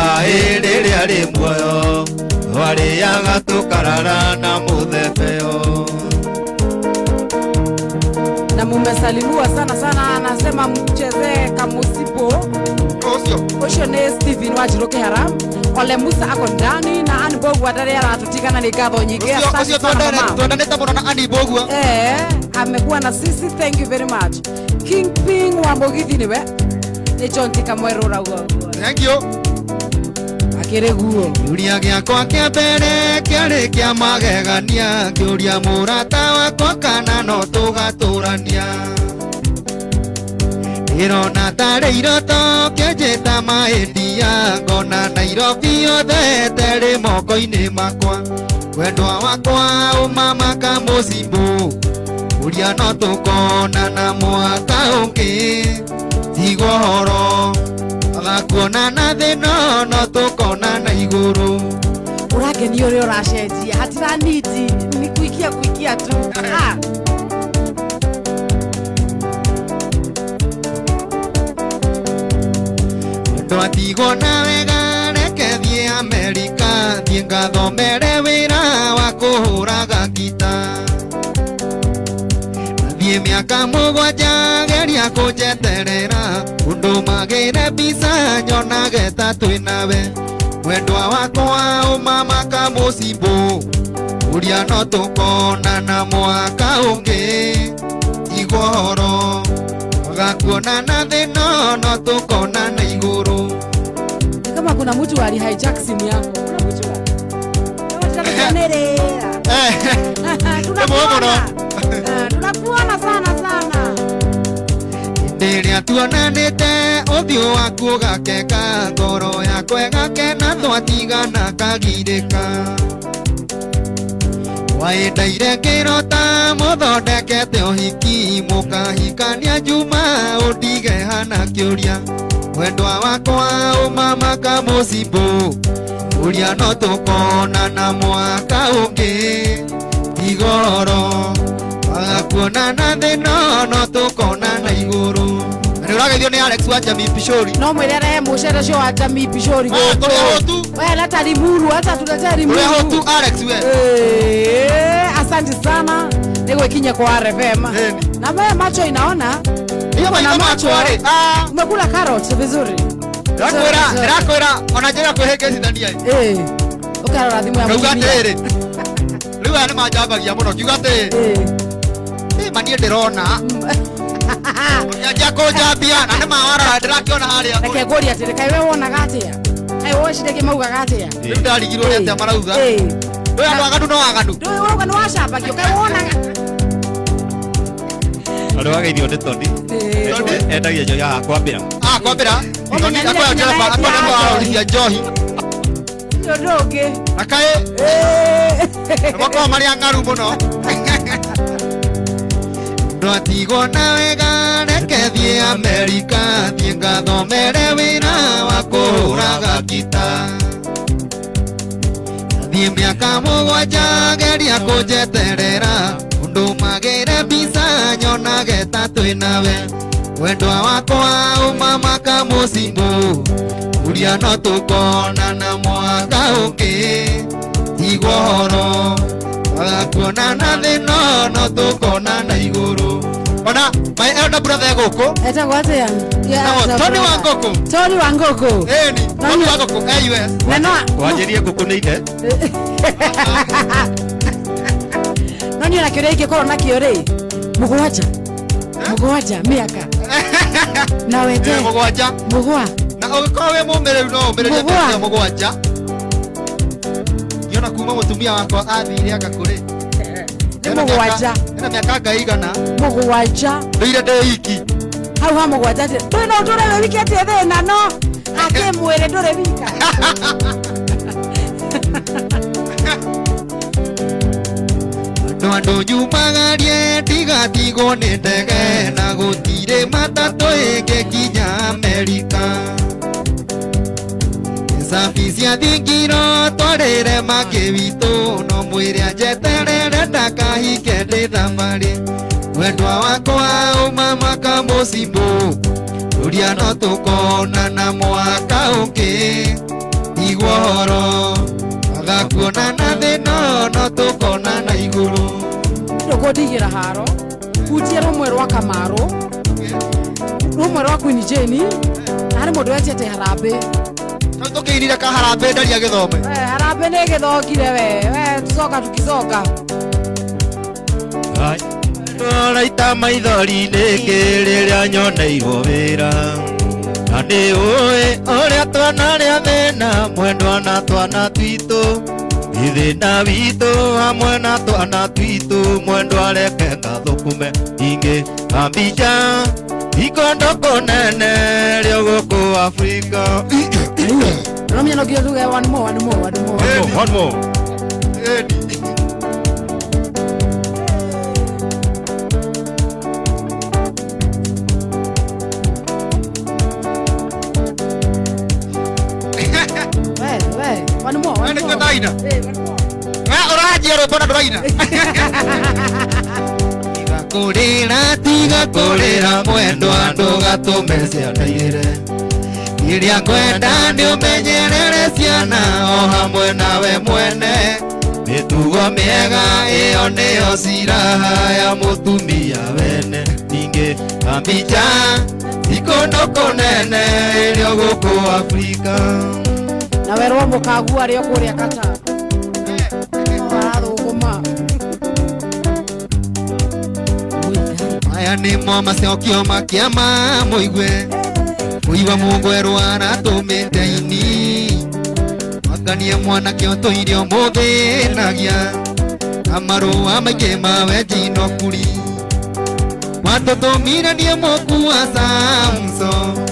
aĩ, rĩrĩa rĩ muoyo twarĩaga tũkarara na mũthebeo. Na mumesalimiwa sana sana, anasema mchezee kamusipo. Ũcio. Ũcio nĩ Stephen Wanjirũ Kĩhara. Ole Musa ako ndani na Ann Mbogua ndarĩ aratũtigana, nĩ ngatho nyingĩ. Ũcio Asante ũcio sana twendane mama. twendanĩte mũno na Annie Mbogua. Eh, amekuwa na sisi, thank you very much. King Ping wa Mũgithi nĩwe nĩ John Tikamwerũ ũrauga ũguo. Thank you. Akĩrĩ guo. Kĩũria gĩakwa kĩa mbere kĩarĩ kĩa magegania, ngĩũria mũrata wakwa kana no tũgatũrania. Ndĩrona tarĩ iroto kĩnjĩta maĩndia, ngona Nairobi yothe terĩ moko-inĩ makwa. Wendwa wakwa ũmama kamũcimbo, ũria no tũkonana mwaka ũngĩ. Tigwo horo agakuonana thĩno no tũkonana igũrũ. Ũrakenio ũrĩa ũracenjia, hatiraniti ni kuikia kuikia tu. Ah. Twatigwo na wega reke thiĩ Amerika, thiĩ ngathomere wĩra wa kũhũraga ngita. Thiĩ mĩaka mũgwanja geria kũnjeterera, ũndũ magĩre mbica nyonage ta twĩ nawe. Mwendwa wakwa ũmama kamũcimbo, ũria no tũkonana mwaka ũngĩ. Tigwo horo agakuonana thĩno no tũkonana igũrũ. Ni kama kuna mtu ali hijack simu yako. Unamjua? Tunakuonerera. Tunakuona. Eh, tunakuona sana sana. Hĩndĩ ĩrĩa tuonanĩte ũthiũ waku ũgakeka, ngoro yakwa ĩgakena twatigana kagirĩka. Waendaire ngĩrota mũthondekete ũhiki, mũkahikania Juma ũndige hana kĩũria. Mwendwa wakwa ũmama kamũcimbo, ũria no tũkonana mwaka ũngĩ. Tigoro agakuonana thĩno no tũkonana igũrũ. Na nĩ ũrageithio nĩ Alex wa Jamii Pishori. No mwĩre arehe mũcere ũcio wa Jamii Pishori. Ah, tũrĩ hotu. We leta limuru, hata tuletea limuru. Ũrĩa hotu Alex we. Eh, asante sana. Nĩ gwĩkinya kwa RFM. Ĩni. Na wewe macho inaona. Iyo Uko maitho na macho. makwa rĩ, ah. Umekula carrot vizuri. Ndĩrakwĩra, ndĩrakwĩra ona njĩra kwĩhĩngĩcithania. Eh. Ũkarora thimũ ya Ngauga mũtumia. atĩrĩrĩ, rĩu aya nĩ manjambagia mũno, ngiuga atĩrĩ, Eh. "Ĩ, ma niĩ ndĩrona ũkĩanjia kũnjambia na nĩ mawarora ndĩrakĩona harĩa." Reke ngũrie atĩrĩ, kaĩ we wonaga atĩa? Kaĩ wociragia maugaga atĩa? Rĩu ndarigirwo nĩ atĩa marauga. Eh. Rĩu andũ aganu no aganu. Ndũĩ wauga nĩ wacambagio, kaĩ wonaga? Andũ wageithio nĩ Toni. Eh. Toni? Endagia njohi haha kwambĩra. Ah, kwambĩra. Toni Ũmenya akwĩra nĩ njereba, nginya akwĩra njohi. nĩwarorithia njohi. Ũcio ũndũ ũngĩ. Na kaĩ Eh. nĩmakoragwo marĩ ang'aru mũno. Twatigwo na wega reke thiĩ Amerika, thiĩ ngathomere wĩra wa kũhũraga ngita. Thiĩ mĩaka mũgwanja geria kũnjeterera, ũndũ magĩre mbica nyonage ta twĩ nawe. Wendwa wakwa ũmama kamũcimbo, ũria no tũkonana mwaka ũngĩ. Tigwo horo agakuonana thĩno no tũkonana My elder brother gũkũ. Etagwo atĩa? Etagwo Tony Wanguku. Tony Wanguku. Ĩni, Tony Wanguku e US. Na no Wanjĩrie ngũkũ nĩ ithe. No niĩ ona kĩũria ingĩkorwo nakĩo rĩ, mũgwanja, mũgwanja mĩaka na wete. Ĩ, mũgwanja. Mũgwa. Na ũngĩkorwo wĩ mũmĩrĩru no ũmĩrĩrie. Mũgwa. Mĩaka ĩyo mũgwanja. Niona kuma mũtumia wakwa athire anga kũrĩ. Nĩ mũgwanja. Ena mĩaka ngai igana. Mũgwanja. Ndũire ndĩ iki. Hau ha mũgwanja atĩ ndũrĩ no ũtũre wĩ wiki atĩ thĩna no akĩmwĩrĩ ndũrĩ wika. Andũ andũ nyumagarie ndigatigwo nĩ ndege na gũtirĩ matatũ ĩngĩkinya Amerika. Cabi cia thingiro twarĩre makĩ witũ no mwĩre anjeterere ndakahike ndĩ thabarĩ. Mwendwa wakwa uma mwaka mũcimbo ũria no tũkonana mwaka ũngĩ. Igua ũhoro agakuonana thĩno no tũkonana igũrũ. Ndũkũndigĩra haro hutie rũmwe rwa Kamarũ, rũmwe rwa Queen Jane, na harĩ mũndũ wetete harambĩ. Rĩu tũkĩinire ka harambĩ ndaria gĩthome. We, harambĩ nĩ gĩthongire we we tucoka tukicoka. Ndũraita maithori nĩkĩ rĩrĩa nyoneirwo wĩra na nĩ ũĩ ũrĩa twana rĩa thĩna mwendwa na twana twitũ ithĩna witũ hamwe na twana twitũ mwendwa reke ngathũkũme ingĩ ambija ikondo kũnene rĩo gũkũ Afrika. No menya no nginya tuge one more, one more, one more. One more, one more. Ĩni. We we one more, one Nĩ more. ndaina. Eh, one more. We ũranjia rwĩmbo na ndũraina. Tiga kũrĩra, tiga kũrĩra mwendwa ndũgatũme ciana irĩre. Iria ngwenda nĩ ũmenyerere ciana o hamwe nawe mwene. Mĩtugo mĩega ĩyo nĩyo ciraha ya mũtumia wene ningĩ ambija ikondo kũnene ĩrĩo gũkũ Afrika. Na werwo mũkagu arĩ o kũrĩa kata arathũkũma. Maya nĩmo macokio makĩama mũigue mũigua mũgwerwo aratũmĩte ini makanie mwanake ũtũire ũmũthĩnagia na marũa maingĩ mawe njinokuri watũtũmire niĩ mũkua Samson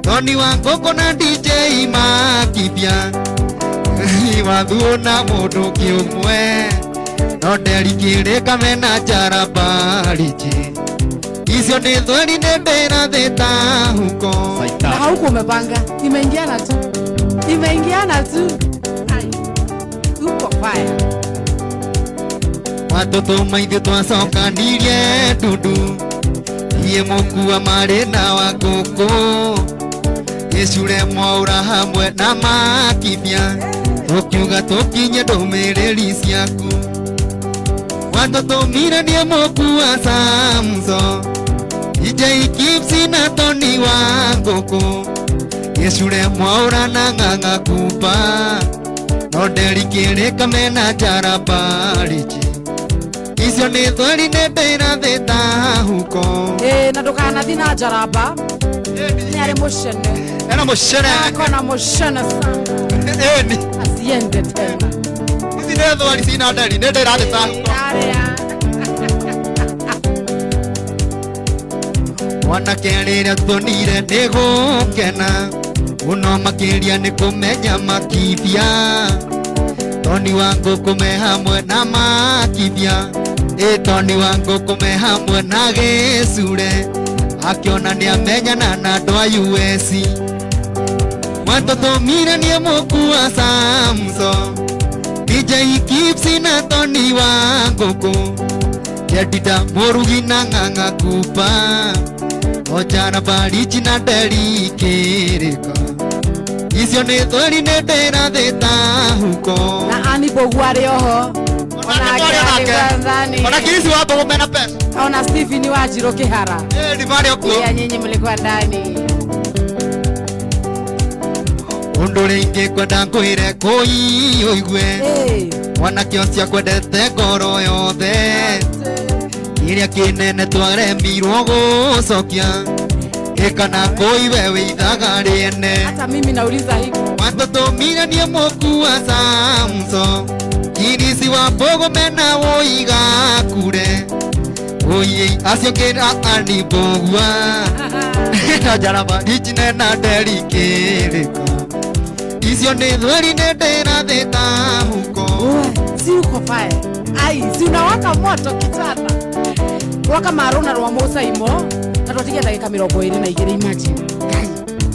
Tony wa ngũkũ na DJ Makibia wathuo na mũndũ kĩũmwe no nderikĩrĩ kamena njarabariji icio nĩ thweri nĩ ndĩrathĩta huko. Na hauku umepanga, imeingiana tu, imeingiana tu. Ai, uko fire. Watũtũma ithuĩ twacokanirie ndundu iĩ mũkua marĩ na wa ngũkũ gĩcure mwaũra hamwe na makibia tũkiuga tũkinye ndũmĩrĩri ciaku watũtũmire niĩ mũkua Samson DJ Kipsi na Tony wa ngũkũ gĩcure mwaũra na ng'ang'a kupa no nderikĩrĩ kamena njarabariji icio nĩ thweri nĩ ndĩrathĩta huko. Ĩ, na ndũkanathi na njaramba nĩ arĩ mũcene. Ena mũcene. Akona mũcene sana. Ĩni. Asiende tena. Ici nĩ thweri cina nderi nĩ ndĩrathĩta huko. Arĩa. Mwanake rĩrĩa tuonire nĩ gũkena mũno makĩria nĩ kũmenya makibia Tony wa ngũkũ me hamwe na makibia ĩ Tony wa ngũkũ me hamwe na gĩcure akĩona nĩ amenyana na andũ a US watũtũmire niĩ mũkua Samson DJ Kipsi na Tony wa ngũkũ Jedida mũrugi na ng'ang'a kupa ojana bariji na nderi kĩrĩka icio nĩ thweri nĩ ndĩrathĩta huko. Na ani Bogu arĩ oho. Onake alikuwa ndani. Ona Kirisi wa Mbogo mena pesa. Ona Stephen wa Njiro Kihara. Eh, ni marĩ okuo. Pia nyinyi mlikuwa ndani. Ũndũ rĩngĩ kwenda ngwĩre kũi ũigue. Eh. Mwanake ũcio akwendete ngoro yothe. Kĩrĩa kĩnene twaremirwo gũcokia. Ĩkana kũi we wĩ ithaga rĩene. Hata mimi nauliza hivyo. Watũtũmire niĩ mũkua Samson. Kirisi wa Mbogo mena wũiga kure. Ũiĩ acio kĩra ani mbũgua. Na njarama ndicine na nderi kĩrĩka. Icio nĩ thweri nĩ ndĩrathĩta huko. Uwe, si uko fire. Ai, si unawaka moto kijana. Waka maruna rwa Musa imo. Na twatigia ndagĩka 22 imagine. Ngai.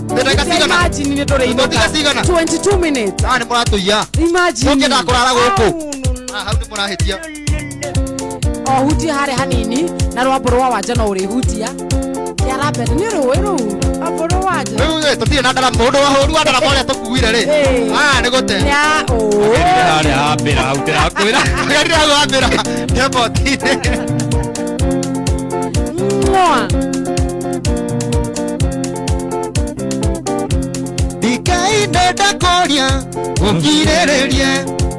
Ndagĩka cigana? Imagine nĩ tũrĩ Twatiga cigana? 22 minutes. Ah, nĩ mũratũiya. Imagine. Mũngĩenda kũrara gũkũ. Au, no, no. Ah, hau nĩ mũrahĩtia. O hutie harĩa hanini na rwambo rwa wanja no ũrĩhutia. Kĩarambere nĩ rũĩ rũu. Rwambo rwa wanja. Rĩu rĩ, tũtirĩ na ndarama mũndũ wa hũru wa ndarama ũrĩa tũkuire rĩ. Ĩĩ. Ah, nĩ gũte. Ya, ũ. Harĩa hambĩra hau ndĩrakwĩra. Gerire hau hambĩra. Airport-inĩ. Mwa. Ndikai ndenda kũria ũkirĩrĩrie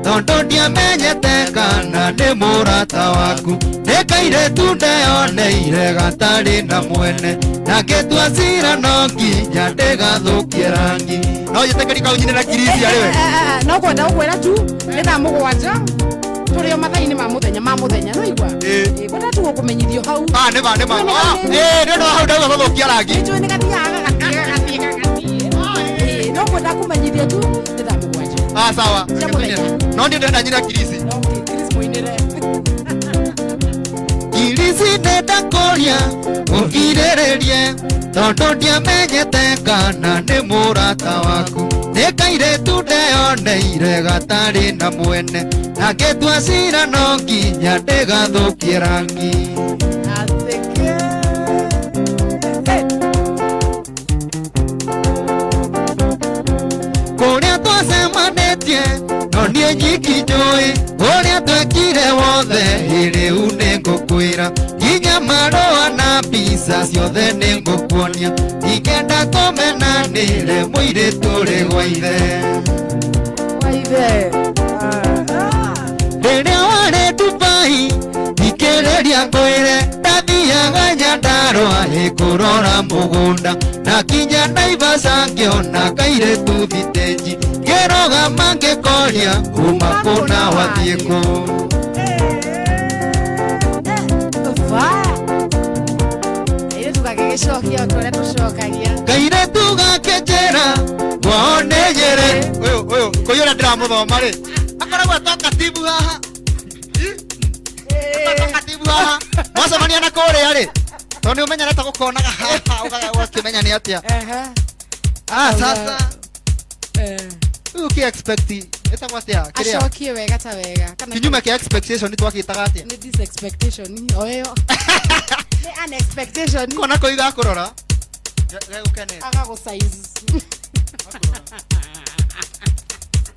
tondũ ndiamenyete kana nĩ mũrata waku. Nĩ kairĩtu ndeyoneire gatarĩ na mwene na ngĩtua cira no nginya ndĩgathũkie rangi. No njĩtĩkĩri kau nyine na Kirisi arĩ we. No kwenda gũkwĩra tu nĩ thaa mũgwanja tũrĩ o mathaa-inĩ ma mũthenya ma mũthenya no igua. Ĩĩ. Ĩ, kwenda tu gũkũmenyithio hau. Ah, nĩ ma, nĩ ma. Nĩ ma, Ah, nĩ ma. ĩĩ, nĩ ũndũ wa hau ndauga gũthũkia rangi. Nĩ njũĩ nĩ gathiaga gagathiĩ gagathiĩ gagathiĩ. Ĩĩ, no kwenda kũmenyithio tu nĩ thaa mũgwanja. Ah, sawa. Cia mũthenya. No niĩ ndĩrenda nyine Kirisi. Okay, Kirisi mũinĩre. Kirisi ndenda kũria ũkirĩrĩrie tondũ ndiamenyete kana nĩ mũrata waku. Nĩ kairĩtu ndeyoneire gatarĩ na mwene na ngĩtua cira no nginya ndĩgathũkie rangi. Atheke. Kũrĩa twacemanĩtie no niĩ nyiki njũĩ ũrĩa twekire wothe rĩu nĩngũkwĩra nginya marũa na mbica ciothe nĩngũkuonia ingĩenda tũmenanĩre mũirĩtu ũrĩ gwa ithe. Gwa ithe. Rĩrĩa warĩ Dubai thikĩrĩria ngwĩre ndathiaga Nyandarũa ĩkũrora mũgũnda na kinya Naivasha ngĩona kairĩtu thitĩnji ngĩrũgama ngĩkoria kuma kũ na wathiĩ kũ. Kairĩtu gagĩgĩcokia o ta ũrĩa tũcokagia. Kairĩtu gakĩnjĩra kwao nĩ Nyĩrĩ. Ũyũ, ũyũ, kũiyũ ũrĩa ndĩramũthoma rĩ, akoragwo atoka tibu haha. Atoka tibu haha. Mwacemania na kũrĩa rĩ, tondũ nĩ ũmenyerete gũkonaga haha, ũgakĩmenya nĩ atĩa. Ehe. Ah, sasa. Eh. Rĩu ũkĩ expect ĩtagwo atĩa? Kĩrĩa? Acokie wega ta wega. Kana Kinyume kĩa expectation nĩ twagĩtaga atĩa? Nĩ disexpectation, o ĩyo. Nĩ unexpectation. Kona kũu igakũrora. Gegũkenete. Agagũ-size.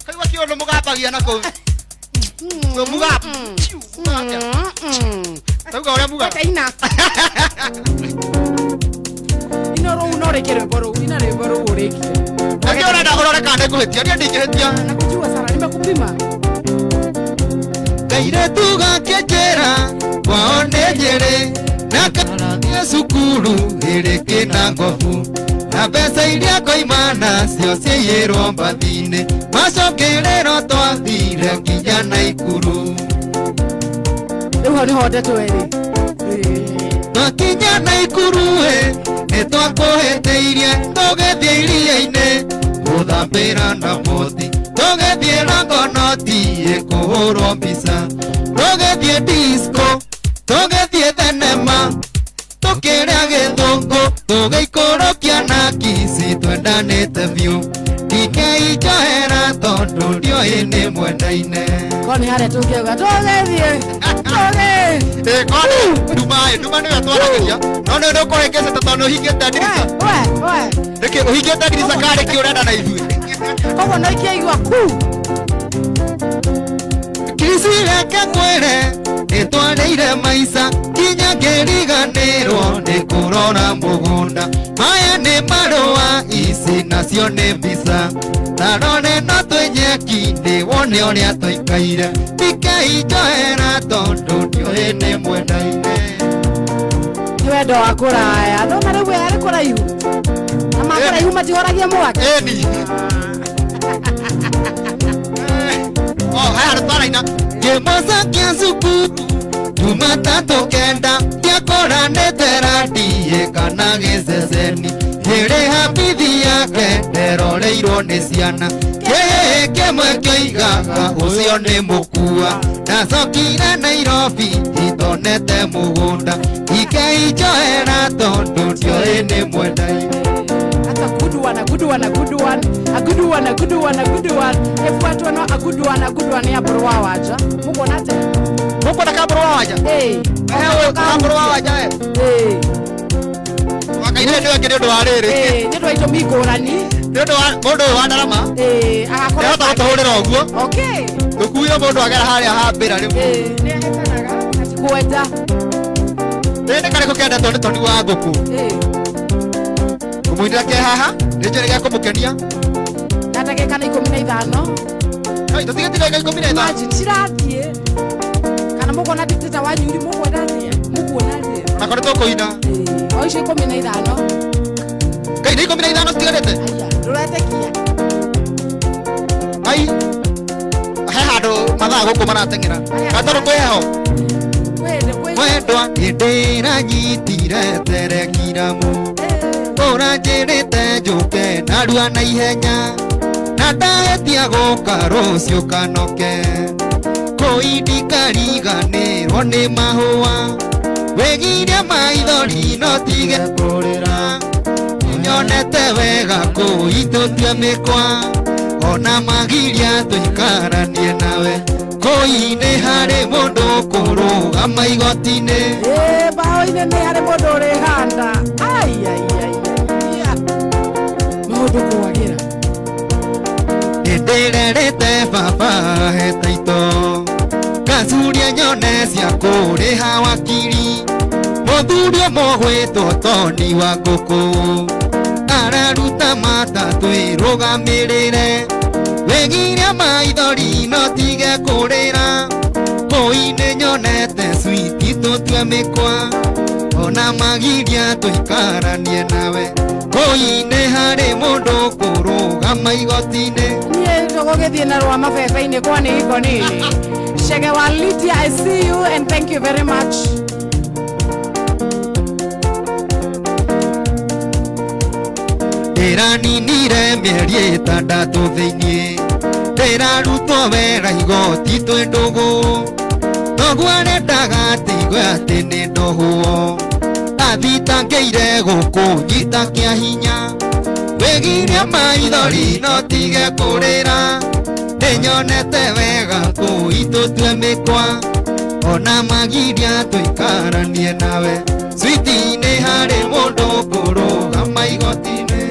Kaigua kĩũndũ mũgambagia na kũu. Mũgamba. Tauga ũrĩa mugaga. Ina. Ino rũu no rĩke rwĩmbo rũu, ina rwĩmbo rũu ũrĩkie. Nĩkĩo ũrenda ũrore kana nĩngũhĩtia, niĩ ndingĩhĩtia. Nakujua sana, nimekupima. Kairĩtu gakĩnjĩra kwao nĩ Nyĩrĩ na karathiĩ cukuru ĩrĩ kĩnangobu na mbeca iria ngoima nacio ciaiyĩrwo mbathi-inĩ macokĩrĩro twathire nginya Naikuru. Rĩu hau nĩho ndeto ĩrĩ. Twakinya Naikuru ĩ nĩ twakũhĩtĩirie tũgĩthiĩ iria-inĩ gũthambĩra na boti tũgĩthiĩ Longonot ĩkũhũrwo mbica tũgĩthiĩ disco tũgĩthiĩ thenema tũkĩrĩa gĩthũngũ tũgĩikũrũkia na Kisii twendanĩte biũ ndingĩinjohera tondũ ndiũĩ nĩ mwendaine. Korwo nĩ harĩa tũngĩauga tũgĩthiĩ tũgĩ. Ĩ, korwo nduma ĩ, nduma nĩyo twaragĩria. No nĩ ũkũhĩngĩcĩte tondũ nĩ ũhingĩte ndirica. We, we, we. Nĩkĩ ũhingĩte ndirica kana nĩkĩ ũrenda na ithuĩ? Koguo no ikĩaigua ku. Kirisi Licireke kwĩre nĩtwarĩire maica nginya ngĩriganĩrwo nĩ kũrora mũgũnda. Maya nĩ marũa ici nacio nĩ mbica. Tarore no twĩnyeki nĩ wone ũrĩa tũikaire. Ndikei njohera tondũ ndiũĩ nĩ mwendaine. Nĩ wendo wa kũraya ndona rĩu we arĩ kũraihu na makũraihu matihoragia mwaki. Eni. Oh, haya twaraina. Kĩmoca kĩa cukuru Jumatatũ kenda ndiakoranĩte radiĩ kana gĩceceni. Hĩrĩ habithi yake nderoreirwo nĩ ciana. Kĩhĩĩ kĩmwe kĩoigaga ũcio nĩ mũkua. Ndacokire Nairobi itonete mũgũnda. Ikei njohera tondũ ndiũĩ nĩ mwendaine. That's a good one, a good one, a good one, a good one, a good one, a good one. Efuatwo no a good one, a good one ya mbũrũ wa wanja. Mũkuona atĩa? Mũkwenda kambũrũ wa wanja? Ĩĩ. Ehe, kambũrũ wa wanja we. Ĩĩ. Wakaire nĩ weke nĩ ũndũ wa rĩrĩ. Ĩĩ, nĩ ũndũ wa itũmi ngũrani. Nĩ ũndũ wa mũndũ ũyũ wa ndarama. Ĩĩ, agakorwo Ndahota gũtũhũrĩra ũguo. Okay. Tũkuire mũndũ agera harĩa hambĩra rĩmwe. Ĩĩ, nĩ ahĩtanaga na ti kwenda. Nĩ nĩ karĩkũ kendetwo nĩ Toni wa ngũkũ? Ĩĩ. Kũmũinĩra ke haha, nĩ njĩra gĩa kũmũkenia. Na ndagĩka nĩ 15. Hai, tũtigĩtie ndagĩka 15. Imagine cirathiĩ. Kana mũkuona dictator wanyu rĩ, mũkuona atĩa? Mũkuona atĩa? Onakorwo tũkũina. Ĩĩ, o icio 15. Ngai, nĩ 15 citigarĩte? Aya, ndũretĩkia. Ai, he handũ mathaa gũkũ marateng'era. Gatoro kwĩ heho? Kwĩ Mwendwa nĩndĩranyitire teregiramu. Ũranjĩrĩte njũke narua na ihenya. Na ndahĩtia gũka rũciũ kanoke. Kũi ndikariganĩrwo nĩ mahũa. Wĩgirie maithori no tige kũrĩra. Nyonete wega kũi tũtue mĩkwa. Ona magiria tũikaranie nawe. Kũi nĩ harĩ mũndũ kũrũgama igoti-inĩ. Ĩĩ, mbaũ-inĩ nĩ harĩ mũndũ ũrĩhanda. Ai, ai, ai, ai, ai. Maũndũ kwagĩra. Nĩndĩrerĩte baba he taito. Ngacuria nyone cia kũrĩha wakiri. Mũthuri ũmwe ũgwĩtwo Toni wa ngũkũ. Araruta matatũ ĩrũgamĩrĩre. Wĩgirie maithori no tige kũrĩra. Kũi nĩ nyonete switi tũtue mĩkwa. Ona magiria tũikaranie nawe. Kũi nĩ harĩ mũndũ kũrũgama igoti-inĩ. Niĩ tũgũgĩthiĩ na rwa mabebe-inĩ kwa nĩ iko nini. Shege wa Lydia, I see you and thank you very much. Ndĩraninire mĩeri ĩtandatũ thĩiniĩ. Ndĩrarutwo wĩra igoti twĩ ndũgũ. Thoguo arendaga atigwe atĩ nĩ ndohwo. Athitangĩire gũkũnyita kĩa hinya. Wĩgirie maithori no tige kũrĩra. Nĩnyonete wega kũi tũtue mĩkwa. Ona magiria tũikaranie nawe. Switi nĩ harĩ mũndũ kũrũgama igoti-inĩ.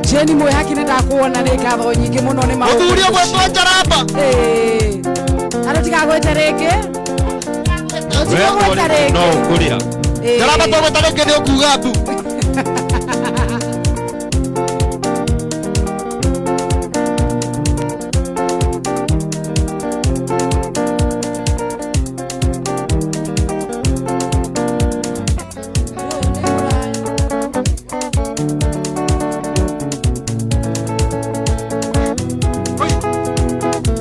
Jeni Mwĩhaki nĩ ndakuona nĩ ngatho nyingĩ mũno nĩ maũndũ. Mũthuri ũgwĩtwo Njaramba. Ĩĩ. Na tũtigagwĩte rĩngĩ. Tũtigagwĩta rĩngĩ. No ũkũrĩa. Ĩĩ. Njaramba twagwĩta rĩngĩ nĩ ũkuga mbu.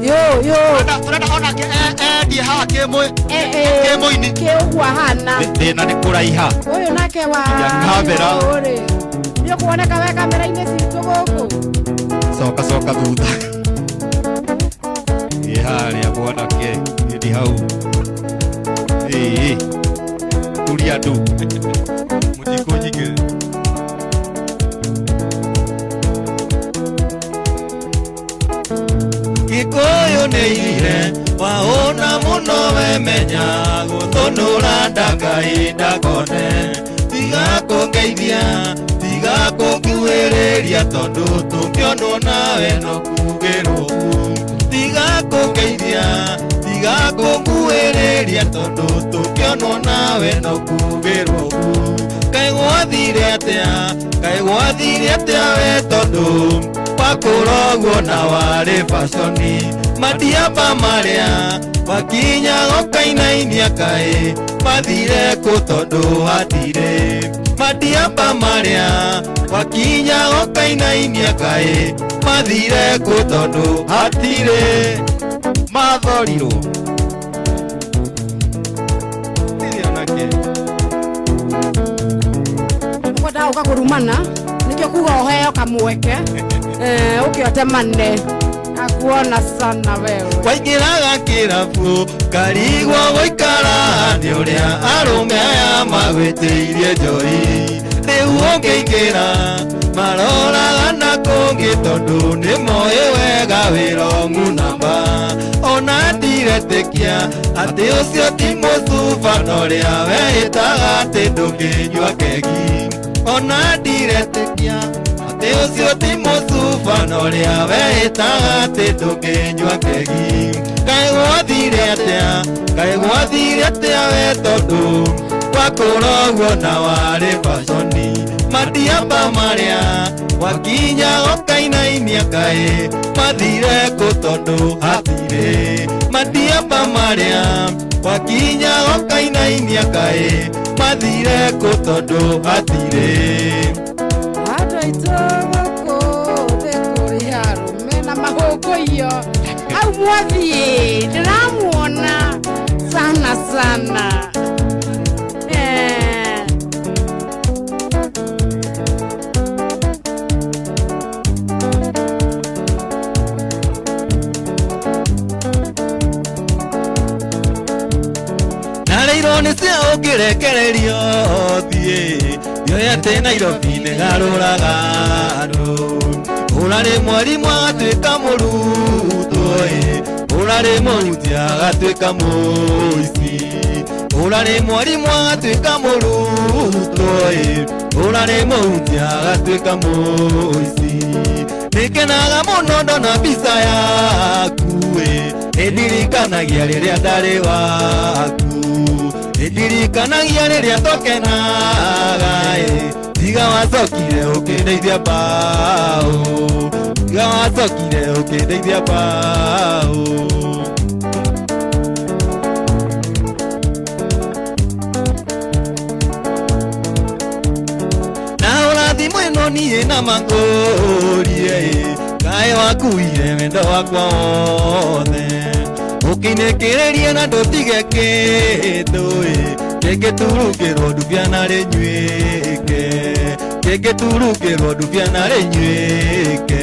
Yo, yo. Turenda onake endie haha kĩmũini. Kĩ ũguo ahana. Thĩna nĩ kũraiha. Ũyũ nake wa Ya kamera. Ũyũ-rĩ. Nĩ ũkuoneka we kamera-inĩ citũ gũkũ. Coka coka thutha. Ĩ harĩa mwanake, ĩndi hau. Ĩĩ. Turia andũ. Mũtikũnyingĩ. Gĩkũyũ nĩ ire waũna mũno wemenya gũthũnũra ndakai ndakone. Tiga kũngeithia, tiga kũnguhĩrĩria tondũ tũngĩonwo nawe no kugĩrwo. Tiga kũngeithia, tiga Tiga kũnguĩrĩria tondũ tũkĩonwo nawe no kugĩrwo ũguo. Kaĩ gwathire atĩa, kaĩ gwathire atĩa we tondũ wakũra ũguo na warĩ baconi. Matiaba marĩa wakinya ũkainainia kaĩ mathire kũ tondũ hatirĩ. Matiaba marĩa wakinya ũkainainia kaĩ mathire kũ tondũ hatirĩ. Mathorirwo tirĩ onake. Ũkwendaga gũka kũrumana nĩkĩo kuga ũheo kamweke ũkĩotemane akuona sana wewe. Waingĩraga kĩrabu karigwo gũikara nĩ ũrĩa arũme aya magwĩtĩirie njohi. Rĩu ũngĩingĩra maroraga na kũngĩ tondũ nĩ moĩ wega wĩ wrong namba. Ona ndiretĩkia atĩ ũcio ti mũcuba na ũrĩa weĩtaga atĩ ndũngĩnyua kegi. Ona ndiretĩkia atĩ ũcio ti mũcuba na ũrĩa weĩtaga atĩ ndũngĩnyua kegi. Kaĩ gwathire atĩa, kaĩ gwathire atĩa we tondũ wakũra ũguo na warĩ baconi. Matiaba marĩa wakinya ũkainainia kaĩ mathire kũ tondũ hatirĩ. Matiaba marĩa wakinya ũkainainia kaĩ mathire kũ tondũ hatirĩ. Andũ aitũ gũkũ thĩ kũrĩ arũme na mahũngũiyo hau mwathiĩ ndĩramuona sana sana. Narĩirwo nĩ cia ũngĩrekererio thiĩ ndioĩ atĩ Nairobi nĩ garũraga andũ. Ũrarĩ mwarimũ agatuĩka mũrutwo ĩ, ũrarĩ mũhunjia agatuĩka mũici. Ũrarĩ mwarimũ agatuĩka mũrutwo ĩ, ũrarĩ mũhunjia agatuĩka mũici. Nĩngenaga mũno ndona mbica yaku ĩ, nĩndirikanagia rĩrĩa ndarĩ waku. Nĩndirikanagia rĩrĩa twakenaga ĩ, tiga wacokire ũkĩndeithia mbaũ. Tiga wacokire ũkĩndeithia mbaũ. Na ũrathimũ ĩno niĩ na mangũrie ĩ, kaĩ wakuire wendo wakwa wothe. Ũkĩinĩkĩrĩria na ndũtige kĩndũ ĩ, kĩngĩturungĩrwo ndubia na rĩnyuĩke. Kĩngĩturungĩrwo ndubia na rĩnyuĩke.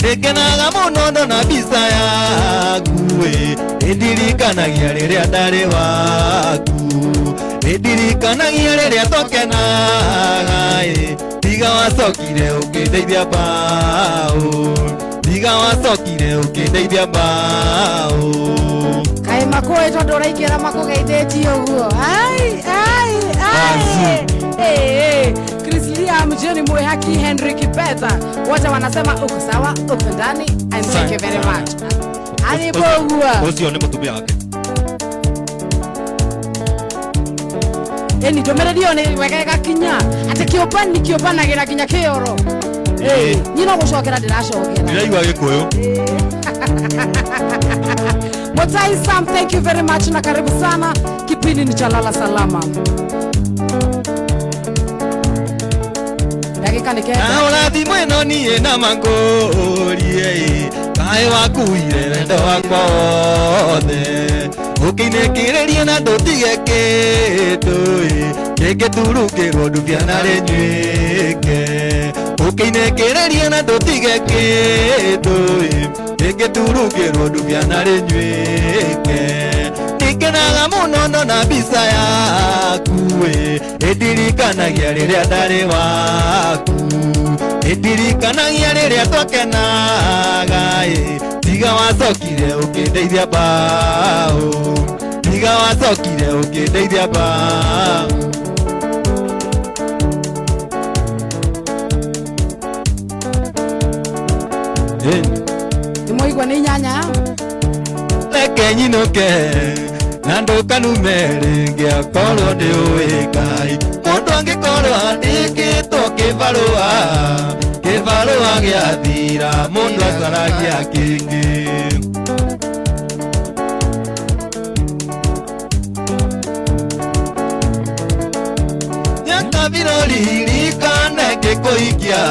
Nĩngenaga mũno ndona mbica yaku ĩ, nĩndirikanagia rĩrĩa ndarĩ waku. Nĩndirikanagia rĩrĩa twakenaga ĩ, tiga wacokire ũkĩndeithia mbaũ. Tiga wacokire ũkĩndeithia mbaũ. Kaĩ makũĩ tondũ ũraingĩra makũgeithĩtie ũguo. Ai, ai, ai. Eh, Chris Liam, Jenny Mwehaki, Henry Kipeta wote wanasema uko sawa, uko ndani and thank you very much. Ani boguo. Ũcio nĩ mũtumia wake. Ĩni ndũmĩrĩri ĩyo nĩ wega ĩgakinya atĩ kĩũmbani kĩũmbanagĩra nginya kĩoro. Niĩ no gũcokera ndĩracokera. Ndĩraigua Gĩkũyũ. Mutai Sam, thank you very much na karibu sana. Kipindi ni cha Lala Salama. Dakika ni kenda. Na ũrathimũ ĩno niĩ na mangũrie ĩ, kaĩ wakuire wendo wakwa wothe. Ũkĩinĩkĩrĩria na ndũtige kĩndũ ĩ, kĩngĩturungĩrwo ndubia na rĩnyuĩke. Ũkĩinĩkĩrĩria na ndũtige kĩndũ ĩ, kĩngĩturungĩrwo ndubia na rĩnyuĩke. Nĩngenaga mũno ndona mbica yaku ĩ, ĩndirikanagia rĩrĩa ndarĩ waku. Nĩndirikanagia rĩrĩa twakenaga ĩ, tiga wacokire ũkĩndeithia mbaũ. Tiga wacokire ũkĩndeithia mbaũ. Nĩ mwaigua nĩ inyanya. Reke nyinũke na ndũkanume rĩngĩ akorwo ndĩũĩ Ngai. Mũndũ angĩkorwo andĩkĩtwo kĩbarũa, kĩbarũa gĩathira mũndũ acaragia kĩngĩ. Nyakabiro ririkane ngĩkũhikia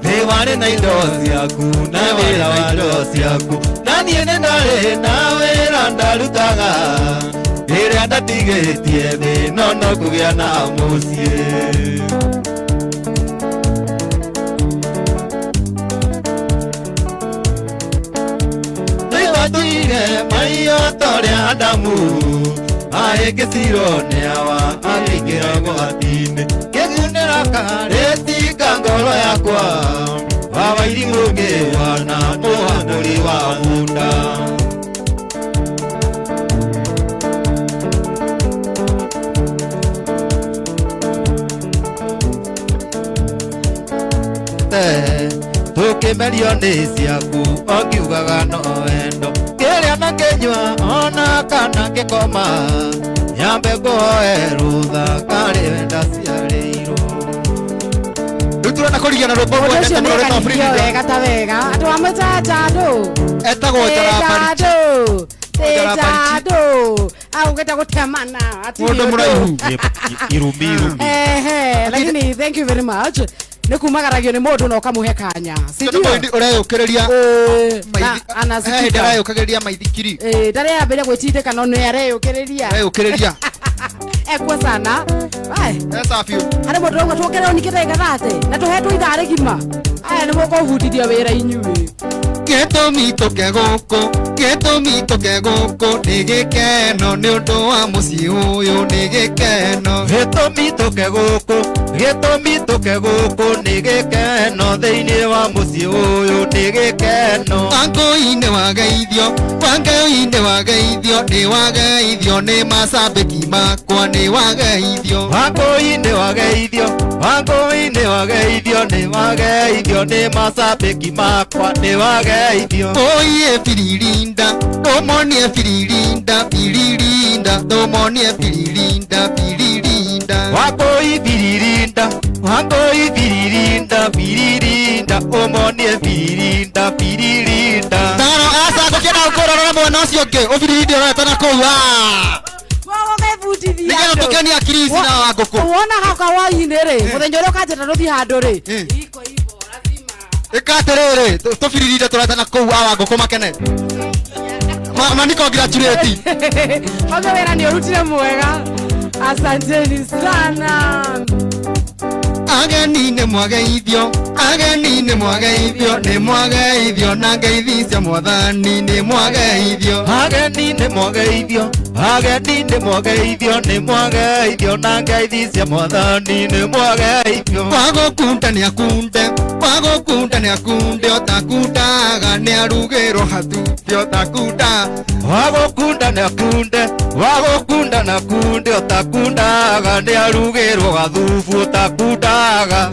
nĩ warĩ na indo ciaku na wĩra wa indo ciaku, na niĩ nĩ ndarĩ na wĩra ndarutaga ĩrĩa ndatigĩtie thĩ no no kũgĩa na mũciĩ. Nĩwatũire maiyo ta ũrĩa Adamu ahĩngĩcirwo nĩ Hawa akĩingĩra ũgwati-inĩ. Ngĩgunĩra karĩtinga ngoro yakwa wa wairimũ ngĩwana mũhangũri wa bunda. Tũkĩmerio nĩ ciaku o ngiugaga no wendo, ngĩrĩa na ngĩnyua ona kana ngĩkoma, nyambe ngũhoe rũtha karĩ we ndaciarĩirwo. Rĩu tũrenda kũrigia na rwĩmbo Ũndũ rwendete ũcio mũno rwĩtagwo nĩekanirio Frida. wega ta wega andũ amwe njandũ Etagwo Njaramba. Njandũ Njaramba. Njandũ augĩte gũtemana hatirĩ Mũndũ ũndũ. mũraihu. Irumi irumi. Ehe, lakini thank you very much nĩ kumagaragio nĩ mũndũ na ũkamũhe kanya si Ũcio nĩ ndio? mũhĩndi ũreyũkĩrĩria Eh, na maithi- he hĩndĩ anasikika. areyũkagĩrĩria maithikiri. Eh, ndareyambĩrĩria gwĩtindĩka no nĩ areyũkĩrĩria. Areyũkĩrĩria. Ekwo sana. Ai, Esa biũ. harĩ mũndũ ũrauga tũkerwo ningĩ ndagĩka thate na tũhetwo ithaa rĩgima. Aya nĩ mũkũbundithio wĩra inyuĩ. Gĩtũmi tũke gũkũ, gĩtũmi tũke gũkũ nĩ gĩkeno nĩ ũndũ wa mũciĩ ũyũ nĩ gĩkeno. Gĩtũmi tũke gũkũ, gĩtũmi tũke gũkũ nĩ gĩkeno thĩinĩ wa mũciĩ ũyũ nĩ gĩkeno. Wangũi-inĩ wageithio, Wangũi-inĩ wageithio, nĩ wageithio nĩ macambĩki makwa nĩ wageithio. Wangũi-inĩ wageithio, Wangũi-inĩ wageithio, nĩ wageithio nĩ macambĩki makwa nĩ wageithio. Oiye biririnda, tũmonie biririnda, biririnda, tũmonie biririnda, biririnda. Wangũi biririnda, Wangũi biririnda, biririnda, ũmonie biririnda, biririnda. Taro aca ngũkĩenda gũkũrora mwena ũcio ũngĩ ũbiririnde ũrorete na kũu ah. Gũgũbundithia Nĩgetha andũ. tũkenie akiri ici na Wangũkũ. Wona hau kawainĩ rĩ, mũthenya ũrĩa ũkanjĩta tũthiĩ handũ rĩ, Eh. iko ivo lazima. Ĩka atĩrĩrĩ, tũbiririnde tũrorete na kũu a Wangũkũ makene. Mani congratulate. Oge wĩra nĩ ũrutire mwega. Asanteni sana. Ageni nĩ mwageithio, ageni nĩ mwageithio, nĩ mwageithio na ngeithi cia mwathani nĩ mwageithio. Ageni nĩ mwageithio, ageni nĩ mwageithio, nĩ mwageithio na ngeithi cia mwathani nĩ mwageithio. Wagũkunda nĩ akunde, wagũkunda nĩ akunde, ũtakundaga nĩ arugĩrwo hatumbĩ ũtakunda. Wagũkunda nĩ akunde, wagũkunda nĩ akunde, ũtakundaga nĩ arugĩrwo gathubu ũtakundaga.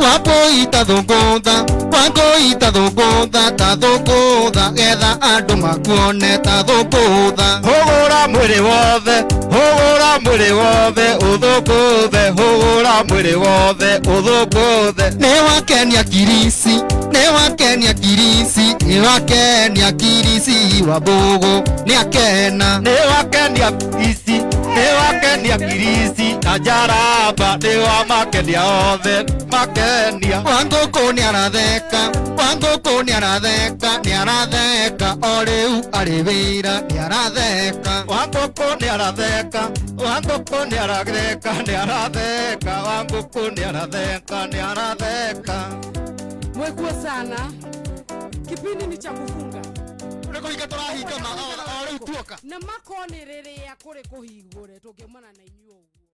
Wangũi ta thũngũtha, Wangũi ta thũngũtha, ta thũngũtha, getha andũ makuone ta thũngũtha. Hũgũra mwĩrĩ wothe, hũgũra mwĩrĩ wothe, ũthũngũthe, hũgũra mwĩrĩ wothe, ũthũngũthe. Nĩ wakenia kirisi, nĩ wakenia kirisi, nĩ wakenia kirisi wa mbũgũ, nĩ akena. Nĩ wakenia ici, nĩ wakenia kirisi na njaramba, nĩ wamakenia othe, makenia. Wangũkũ nĩ aratheka, Wangũkũ nĩ aratheka, nĩ aratheka, o rĩu arĩ wĩra nĩ aratheka. Wangũkũ nĩ aratheka, Wangũkũ nĩ aratheka, nĩ aratheka, Wangũkũ nĩ aratheka, nĩ aratheka. Mwekuo sana. Kipindi ni cha kufunga. Nĩ kũhinga tũrahinga ma o rĩu tuoka. Na makoni rĩrĩa kũrĩ kũhingũre tũngĩumana na inyuĩ ũguo.